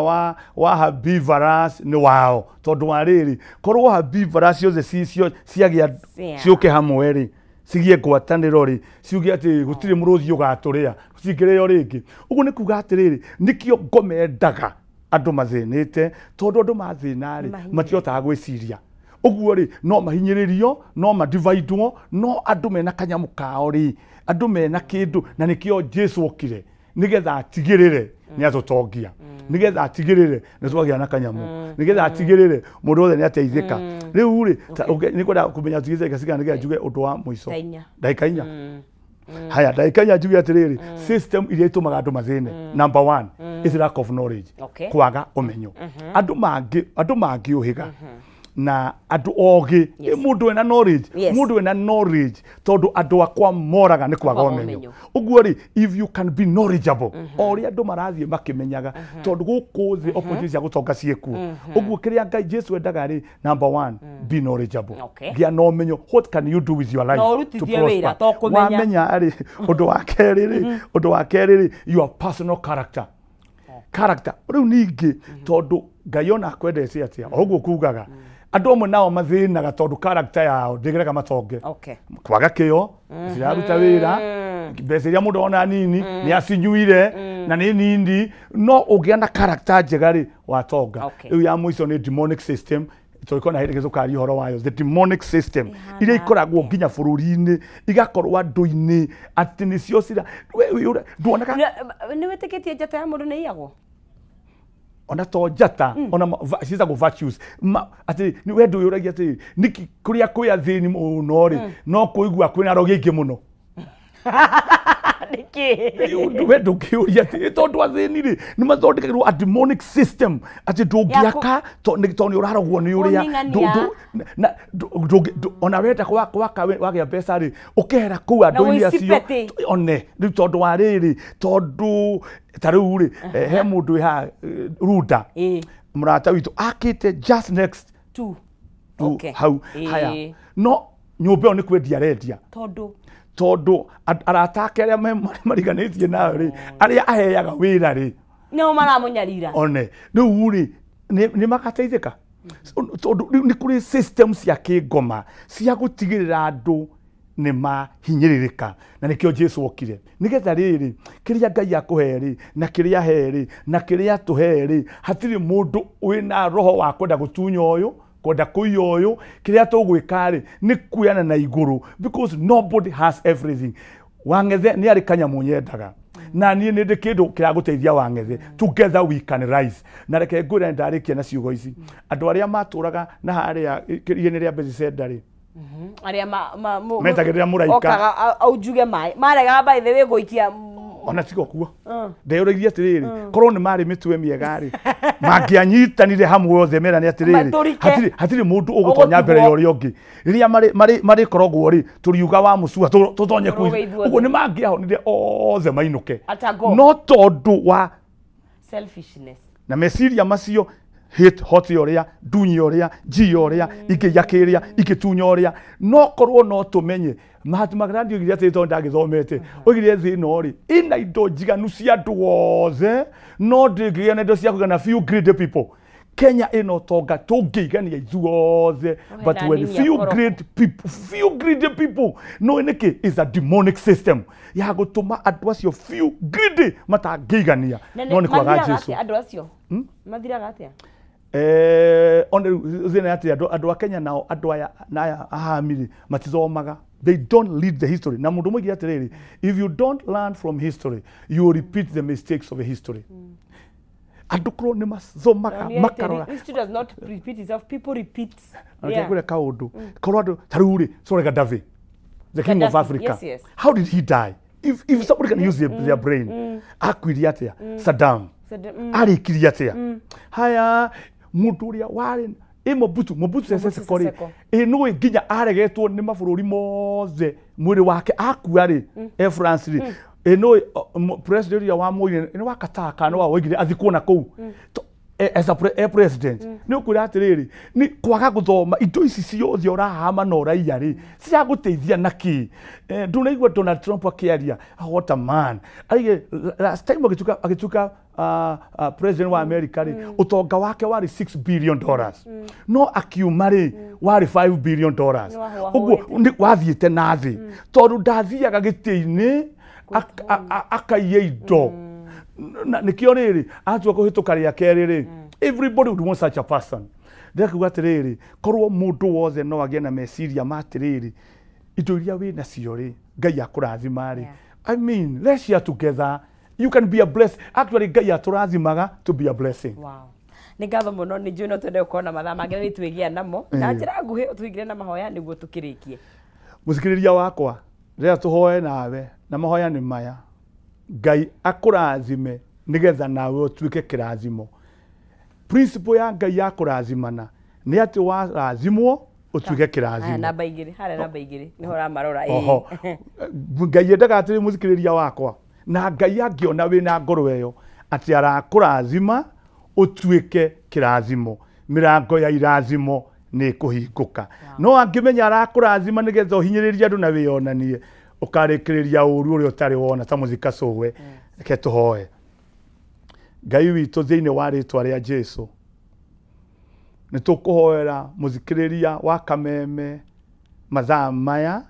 wa herbivorous nĩ wao tondũ wa rĩrĩ korwo herbivorous ciothe ciagĩa ciũke hamwe rĩ cigie ngwatanĩro rĩ ciuge atĩ gũtirĩ mũrũthi ũgatũrĩa cingĩrĩo rĩngĩ. Ũguo nĩ kuga atĩrĩrĩ nĩkĩo ngomendaga andũ mathĩnĩte tondũ andũ mathĩna rĩ matihotaga gwĩciria. Ũguo rĩ no mahinyĩrĩrio no madivaidwo no andũ mena kanyamũ kao rĩ andũ mena kĩndũ na nĩkĩo Jesũ okire nĩgetha atigĩrĩre nĩ atũtongia, nĩgetha atigĩrĩre nĩ twagĩa na kanyamũ, nĩgetha atigĩrĩre mũndũ wothe nĩ ateithĩka. Rĩu rĩ nĩ kwenda kũmenya tigĩrĩre ndagĩka cigana nĩgetha njuge ũndũ wa mũico. Ndagĩka inya. Haya, ndagĩka inya njuge atĩrĩrĩ system iria itũmaga andũ mathĩne number 1 is lack of knowledge, kwaga ũmenyo. Andũ mangĩũhĩga na andũ ogĩ, mũndũ wĩna knowledge, mũndũ wĩna knowledge tondũ andũ akwa moraga nĩ kwaga ũmenyo. Ũguo rĩ if you can be knowledgeable o ũrĩa andũ marathiĩ makĩmenyaga tondũ gũkũ thĩ opportunity cia gũtonga ciĩkuo. Ũguo kĩrĩa Ngai Jesũ endaga rĩ number 1 be knowledgeable, gĩa na ũmenyo. What can you do with your life to prosper? Wamenya rĩ ũndũ wa kerĩ rĩ your personal character. Character rĩu ningĩ tondũ Ngai ona akwendete atĩa o ũguo kugaga andũ amwe nao mathĩnaga tondũ character yao ndĩgerega matonge. Kwaga kĩo ciraruta wĩra mbeca iria mũndũ ona nini nĩ acinyuire na nĩ nini, no ũngĩa na character njega rĩ watonga. Rĩu ya mũico nĩ demonic system tũgĩkorwo na hĩndĩ tũkaria ũhoro wayo, the demonic system iria ikoragwo nginya bũrũri-inĩ igakorwo andũ-inĩ atĩ nĩcio cira nduonaga.
Nĩ wĩtĩkĩtie njata ya mũndũ nĩ iyagwo?
Ona to njata ona ciĩtagwo virtues atĩ we ndũyũragia atĩ nĩkĩ kũrĩa kwĩ athĩni mũno rĩ no kũigua kwĩna arogi aingĩ mũno.
Nĩkĩ?
We ndũngĩũria atĩ tondũ athĩni rĩ nĩ mathondekagĩrwo a demonic system atĩ ndũngĩaka tondũ nĩ ũrarogwo nĩ ũrĩa ona wenda gwaka wagĩa mbeca rĩ ũkehera kũu andũ-inĩ acio one rĩu tondũ wa rĩrĩ tondũ ta rĩu rĩ he mũndũ wĩ haha Runda mũrata witũ akĩte just next
to
hau haya no nyũmba ĩyo nĩ kwendia arendia tondũ arata ake arĩa mariganĩtie nayo rĩ arĩa aheaga wĩra rĩ
nĩo maramũnyarira
one rĩu rĩ nĩ magateithĩka tondũ rĩu nĩ kũrĩ system cia kĩngoma cia gũtigĩrĩra andũ nĩ mahinyĩrĩrĩka na nĩkĩo Jesu okire nĩgetha rĩrĩ kĩrĩa Ngai akũhe rĩ na kĩrĩa he rĩ na kĩrĩa atũhe rĩ hatirĩ mũndũ wĩna roho wa kwenda gũtunya ũyũ kwenda kũiya ũyũ kĩrĩa tũgwĩka rĩ nĩ kuoyana na igũrũ because nobody has everything. Wang'ethe nĩ arĩ kanyamũ nyendaga na niĩ nĩ ndĩ kĩndũ kĩragũteithia Wang'ethe, together we can rise. Na reke ngwĩre ndarĩkia na ciugo ici andũ arĩa matũraga na harĩa ihenya rĩa Bethesda rĩ
arĩa
metagĩrĩra mũraika
okaga aunjuge maĩ maregaga by the way gũikia
ona tiga kuo ndeyũragia atĩrĩrĩ korwo nĩ marĩ mĩtwe mĩega rĩ mangĩanyitanire hamwe othe merane atĩrĩrĩ hatirĩ mũndũ ũgũtonya mbere ya ũrĩa ũngĩ rĩrĩa marĩkoragwo rĩ tũriuga wa mũcua tũtonye kũu ũguo nĩ mangĩahonire othe mainũke no tondũ wa
selfishness
na meciria macio hate hot ũrĩa ndunyi ũrĩa nji ũrĩa ingĩiya kĩrĩa ingĩtunya ũrĩa no korwo no tũmenye Mahatma Gandhi oigire atĩ tondũ ndagĩthomete oigire thĩ ĩno rĩ ĩna indo njiganu cia andũ othe no ndĩngĩgĩa na indo cia kũigana few greedy people. Kenya ĩna ũtonga tũngĩigania ithuothe but when few greedy people no nĩkĩ is a demonic system ya gũtũma andũ acio few greedy matangĩigania no nĩ kwaga Jesu.
Andũ acio mathiraga atĩa?
One thĩna atĩ andũ a Kenya nao andũ aya na aya ahamiri matithomaga. They don't lead the history. Na mũndũ mũingĩ atĩrĩrĩ, if you don't learn from history you will repeat the mistakes of the history. Andũ korwo nĩ mathomaga makarora.
History does not repeat itself, people repeat.
Yeah. Kaũndũ korwo andũ ta rĩu rĩ sorry Gaddafi, the king of Africa.
Yes, yes.
How did he die? If somebody can use their brain, akuirie atĩa? Saddam arĩkirie atĩa? Haya mũndũ ũrĩa warĩ Mobutu Sese Seko rĩ ĩ nĩ nginya aregetwo nĩ mabũrũri mothe mwĩrĩ wake akua rĩ e France rĩ ĩ nĩ president ũrĩa wamuoire nĩ wa Qatar kana wa woigire athikwo na kũu as a president nĩ ũkwĩra atĩrĩrĩ nĩ kwaga gũthoma indo ici ciothe ũrahama na ũraiya rĩ ciagũteithia na kĩ? Ndũnaigua Donald Trump akĩaria, what a man. Aige last time agĩtuĩka president wa America rĩ ũtonga wake warĩ $6 billion no akiuma rĩ warĩ $5 billion ũguo wathiĩte na thĩ tondũ ndathiaga gĩtĩ-inĩ akaiya indo nĩkĩo rĩrĩ atua kũhĩtũka rĩa kerĩ rĩ everybody would want such a person. Ndĩrakiuga atĩrĩrĩ korwo mũndũ wothe no agĩe na meciria ma atĩrĩrĩ indo iria wĩ nacio rĩ Ngai akũrathima rĩ I mean let's share together. You can be a blessing. Actually Ngai atũrathimaga to be a blessing.
Wow. Nĩ ngatho mũno nĩ njũĩ no twende gũkorwo na mathaa mangĩ na nĩ twĩgĩa namo na njĩra nguhĩ tũingĩre na mahoya nĩguo tũkĩrĩkie.
Mũthikĩrĩria wakwa rĩrĩa tũhoe nawe na mahoya nĩ maya Ngai akũrathime nĩgetha nawe ũtuĩke kĩrathimo. Principle ya Ngai ya kũrathimana nĩ atĩ warathimwo ũtuĩke kĩrathimo.
Namba igĩrĩ harĩa namba igĩrĩ nĩho ũramarora.
Oho Ngai endaga atĩrĩ mũthikĩrĩria wakwa na Ngai angĩona wĩna ngoro ĩyo atĩ arakũrathima ũtuĩke kĩrathimo mĩrango ya irathimo nĩ ĩkũhingũka. No angĩmenya arakũrathima nĩgetha ũhinyĩrĩrie andũ na wĩyonanie ũkarĩkĩrĩria ũru ũrĩa ũtarĩ wona ta mũthika cũwe. Reke tũhoe. Ngai witũ thĩinĩ wa rĩtwa rĩa Jesu nĩ tũkũhoera mũthikĩrĩria wa Kameme mathaa maya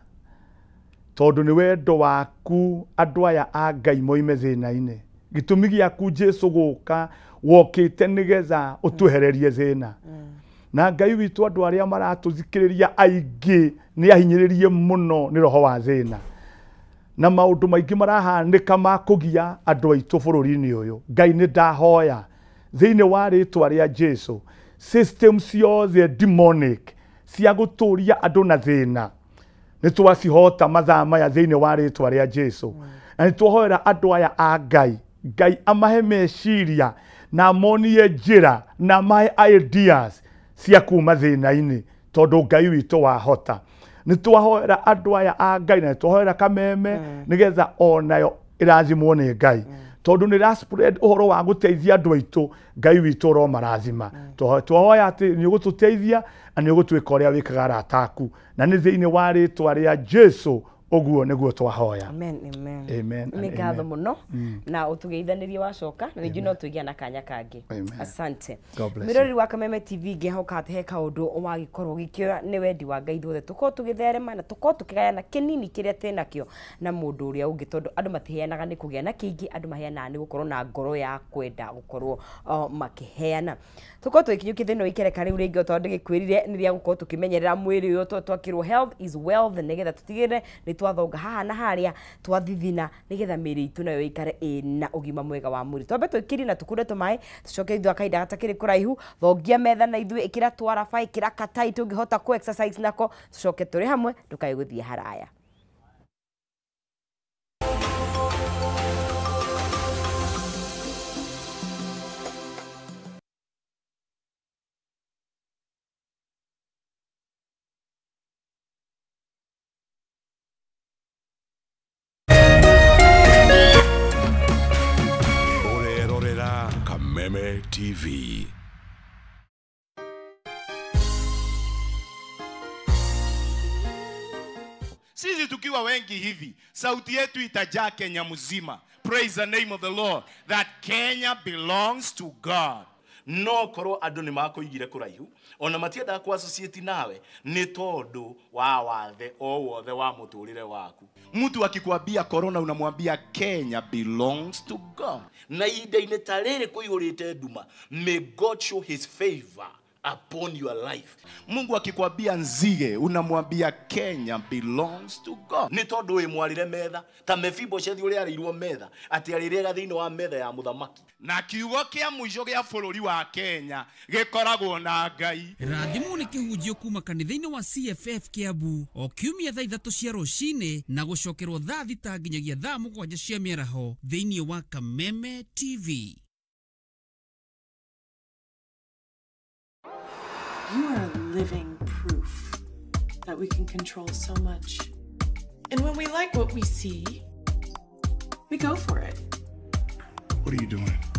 tondũ nĩ wendo waku andũ aya a Ngai moime thĩna-inĩ. Gĩtũmi gĩaku Jesu gũka wokĩte nĩgetha ũtwehererie thĩna. Na Ngai witũ andũ arĩa maratũthikĩrĩria aingĩ nĩ ahinyĩrĩrie mũno nĩ roho wa thĩna na maũndũ maingĩ marahanĩka ma kũgia andũ aitũ bũrũri-inĩ ũyũ. Ngai nĩ ndahoya Thĩinĩ wa rĩtwa rĩa Jesu, system ciothe demonic cia gũtũria andũ na thĩna nĩ twacihota mathaa maya thĩinĩ wa rĩtwa rĩa Jesu. Na nĩ twahoera andũ aya a Ngai, Ngai amahe meciria na amonie njĩra na amahe ideas cia kuma thĩna-inĩ tondũ Ngai witũ wahota. Nĩ twahoera andũ aya a Ngai na nĩ twahoera Kameme nĩgetha onayo ĩrathimwo nĩ Ngai tondũ nĩ ra spread ũhoro wa gũteithia andũ aitũ. Ngai witũ ũromarathima. Twahoya atĩ nĩ ũgũtũteithia na nĩ ũgũtwĩka ũrĩa wĩkaga arata aku, na nĩ thĩinĩ wa rĩtwa rĩa Jesu ũguo nĩguo twahoya.
Amen, amen.
Amen.
Nĩ ngatho mũno na ũtũgeithanirie wacoka na rĩngĩ no tũgĩa na kanya kangĩ. Asante. Mwĩroreri wa Kameme TV, ngĩhoka atĩ he kaũndũ wagĩkorwo gĩkĩoya nĩ wendi wa Ngai ithuothe tũkorwo tũgĩtherema na tũkorwo tũkĩgayana kĩnini kĩrĩa twĩnakĩo na mũndũ ũrĩa ũngĩ, tondũ andũ matiheanaga nĩ kũgĩa na kĩingĩ, andũ maheanaga nĩ gũkorwo na ngoro ya kwenda gũkorwo makĩheana. Tũkorwo tũgĩkinyũkia thĩinĩ wa ikereka rĩu rĩngĩ, o tondũ ndĩgĩkwĩrire nĩ rĩa gũkorwo tũkĩmenyerera mwĩrĩ ũyũ tondũ twakĩrwo health is wealth, nĩgetha tũtigĩrĩre nĩ twathonga haha na harĩa twathithina nĩgetha mĩĩrĩ itũ nayo ĩikare ĩna ũgima mwega wa mwĩrĩ. Twambe twĩkĩrie na tũkunde tũmaĩ, tũcoke ithuĩ kahinda gatakĩrĩ kũraihu, thongia metha na ithuĩ, ĩkĩra twaraba, ĩkĩra katai tũngĩhota kũ exercise nako, tũcoke tũrĩ hamwe, ndũkae gũthiĩ haraya.
Kameme TV.
Sisi tukiwa wengi hivi, sauti yetu itajaa Kenya mzima. Praise the name of the Lord, that Kenya belongs to God.
No korwo andũ nĩ makũigire kũraihu ona matiendaga kũ associate nawe nĩ tondũ wa wathe o wothe wa mũtũrĩre waku.
Mtu akikwambia corona unamwambia Kenya belongs to God.
Na ihinda-inĩ ta rĩrĩ kũihũrĩte nduma, may God show his favor upon your life.
Mungu akikwambia nzige unamwambia Kenya belongs to God.
Nĩ tondũ wĩ mwarĩre metha ta Mefiboshethi ũrĩa arĩirwo metha atĩ arĩrĩaga thĩinĩ wa metha ya mũthamaki.
Na kiugo kĩa mũico gĩa bũrũri wa Kenya gĩkoragwo na Ngai.
Rathimwo nĩ kĩhunjio kuma kanitha-inĩ wa CFF Kiambu o kiumia thaa 3 cia rũcinĩ na gũcokerwo thaa 6 nginyagia thaa 7 cia mĩaraho thĩinĩ wa Kameme TV.
You are living proof that we can control so much. And when we like what we see, we go for it.
What are you doing?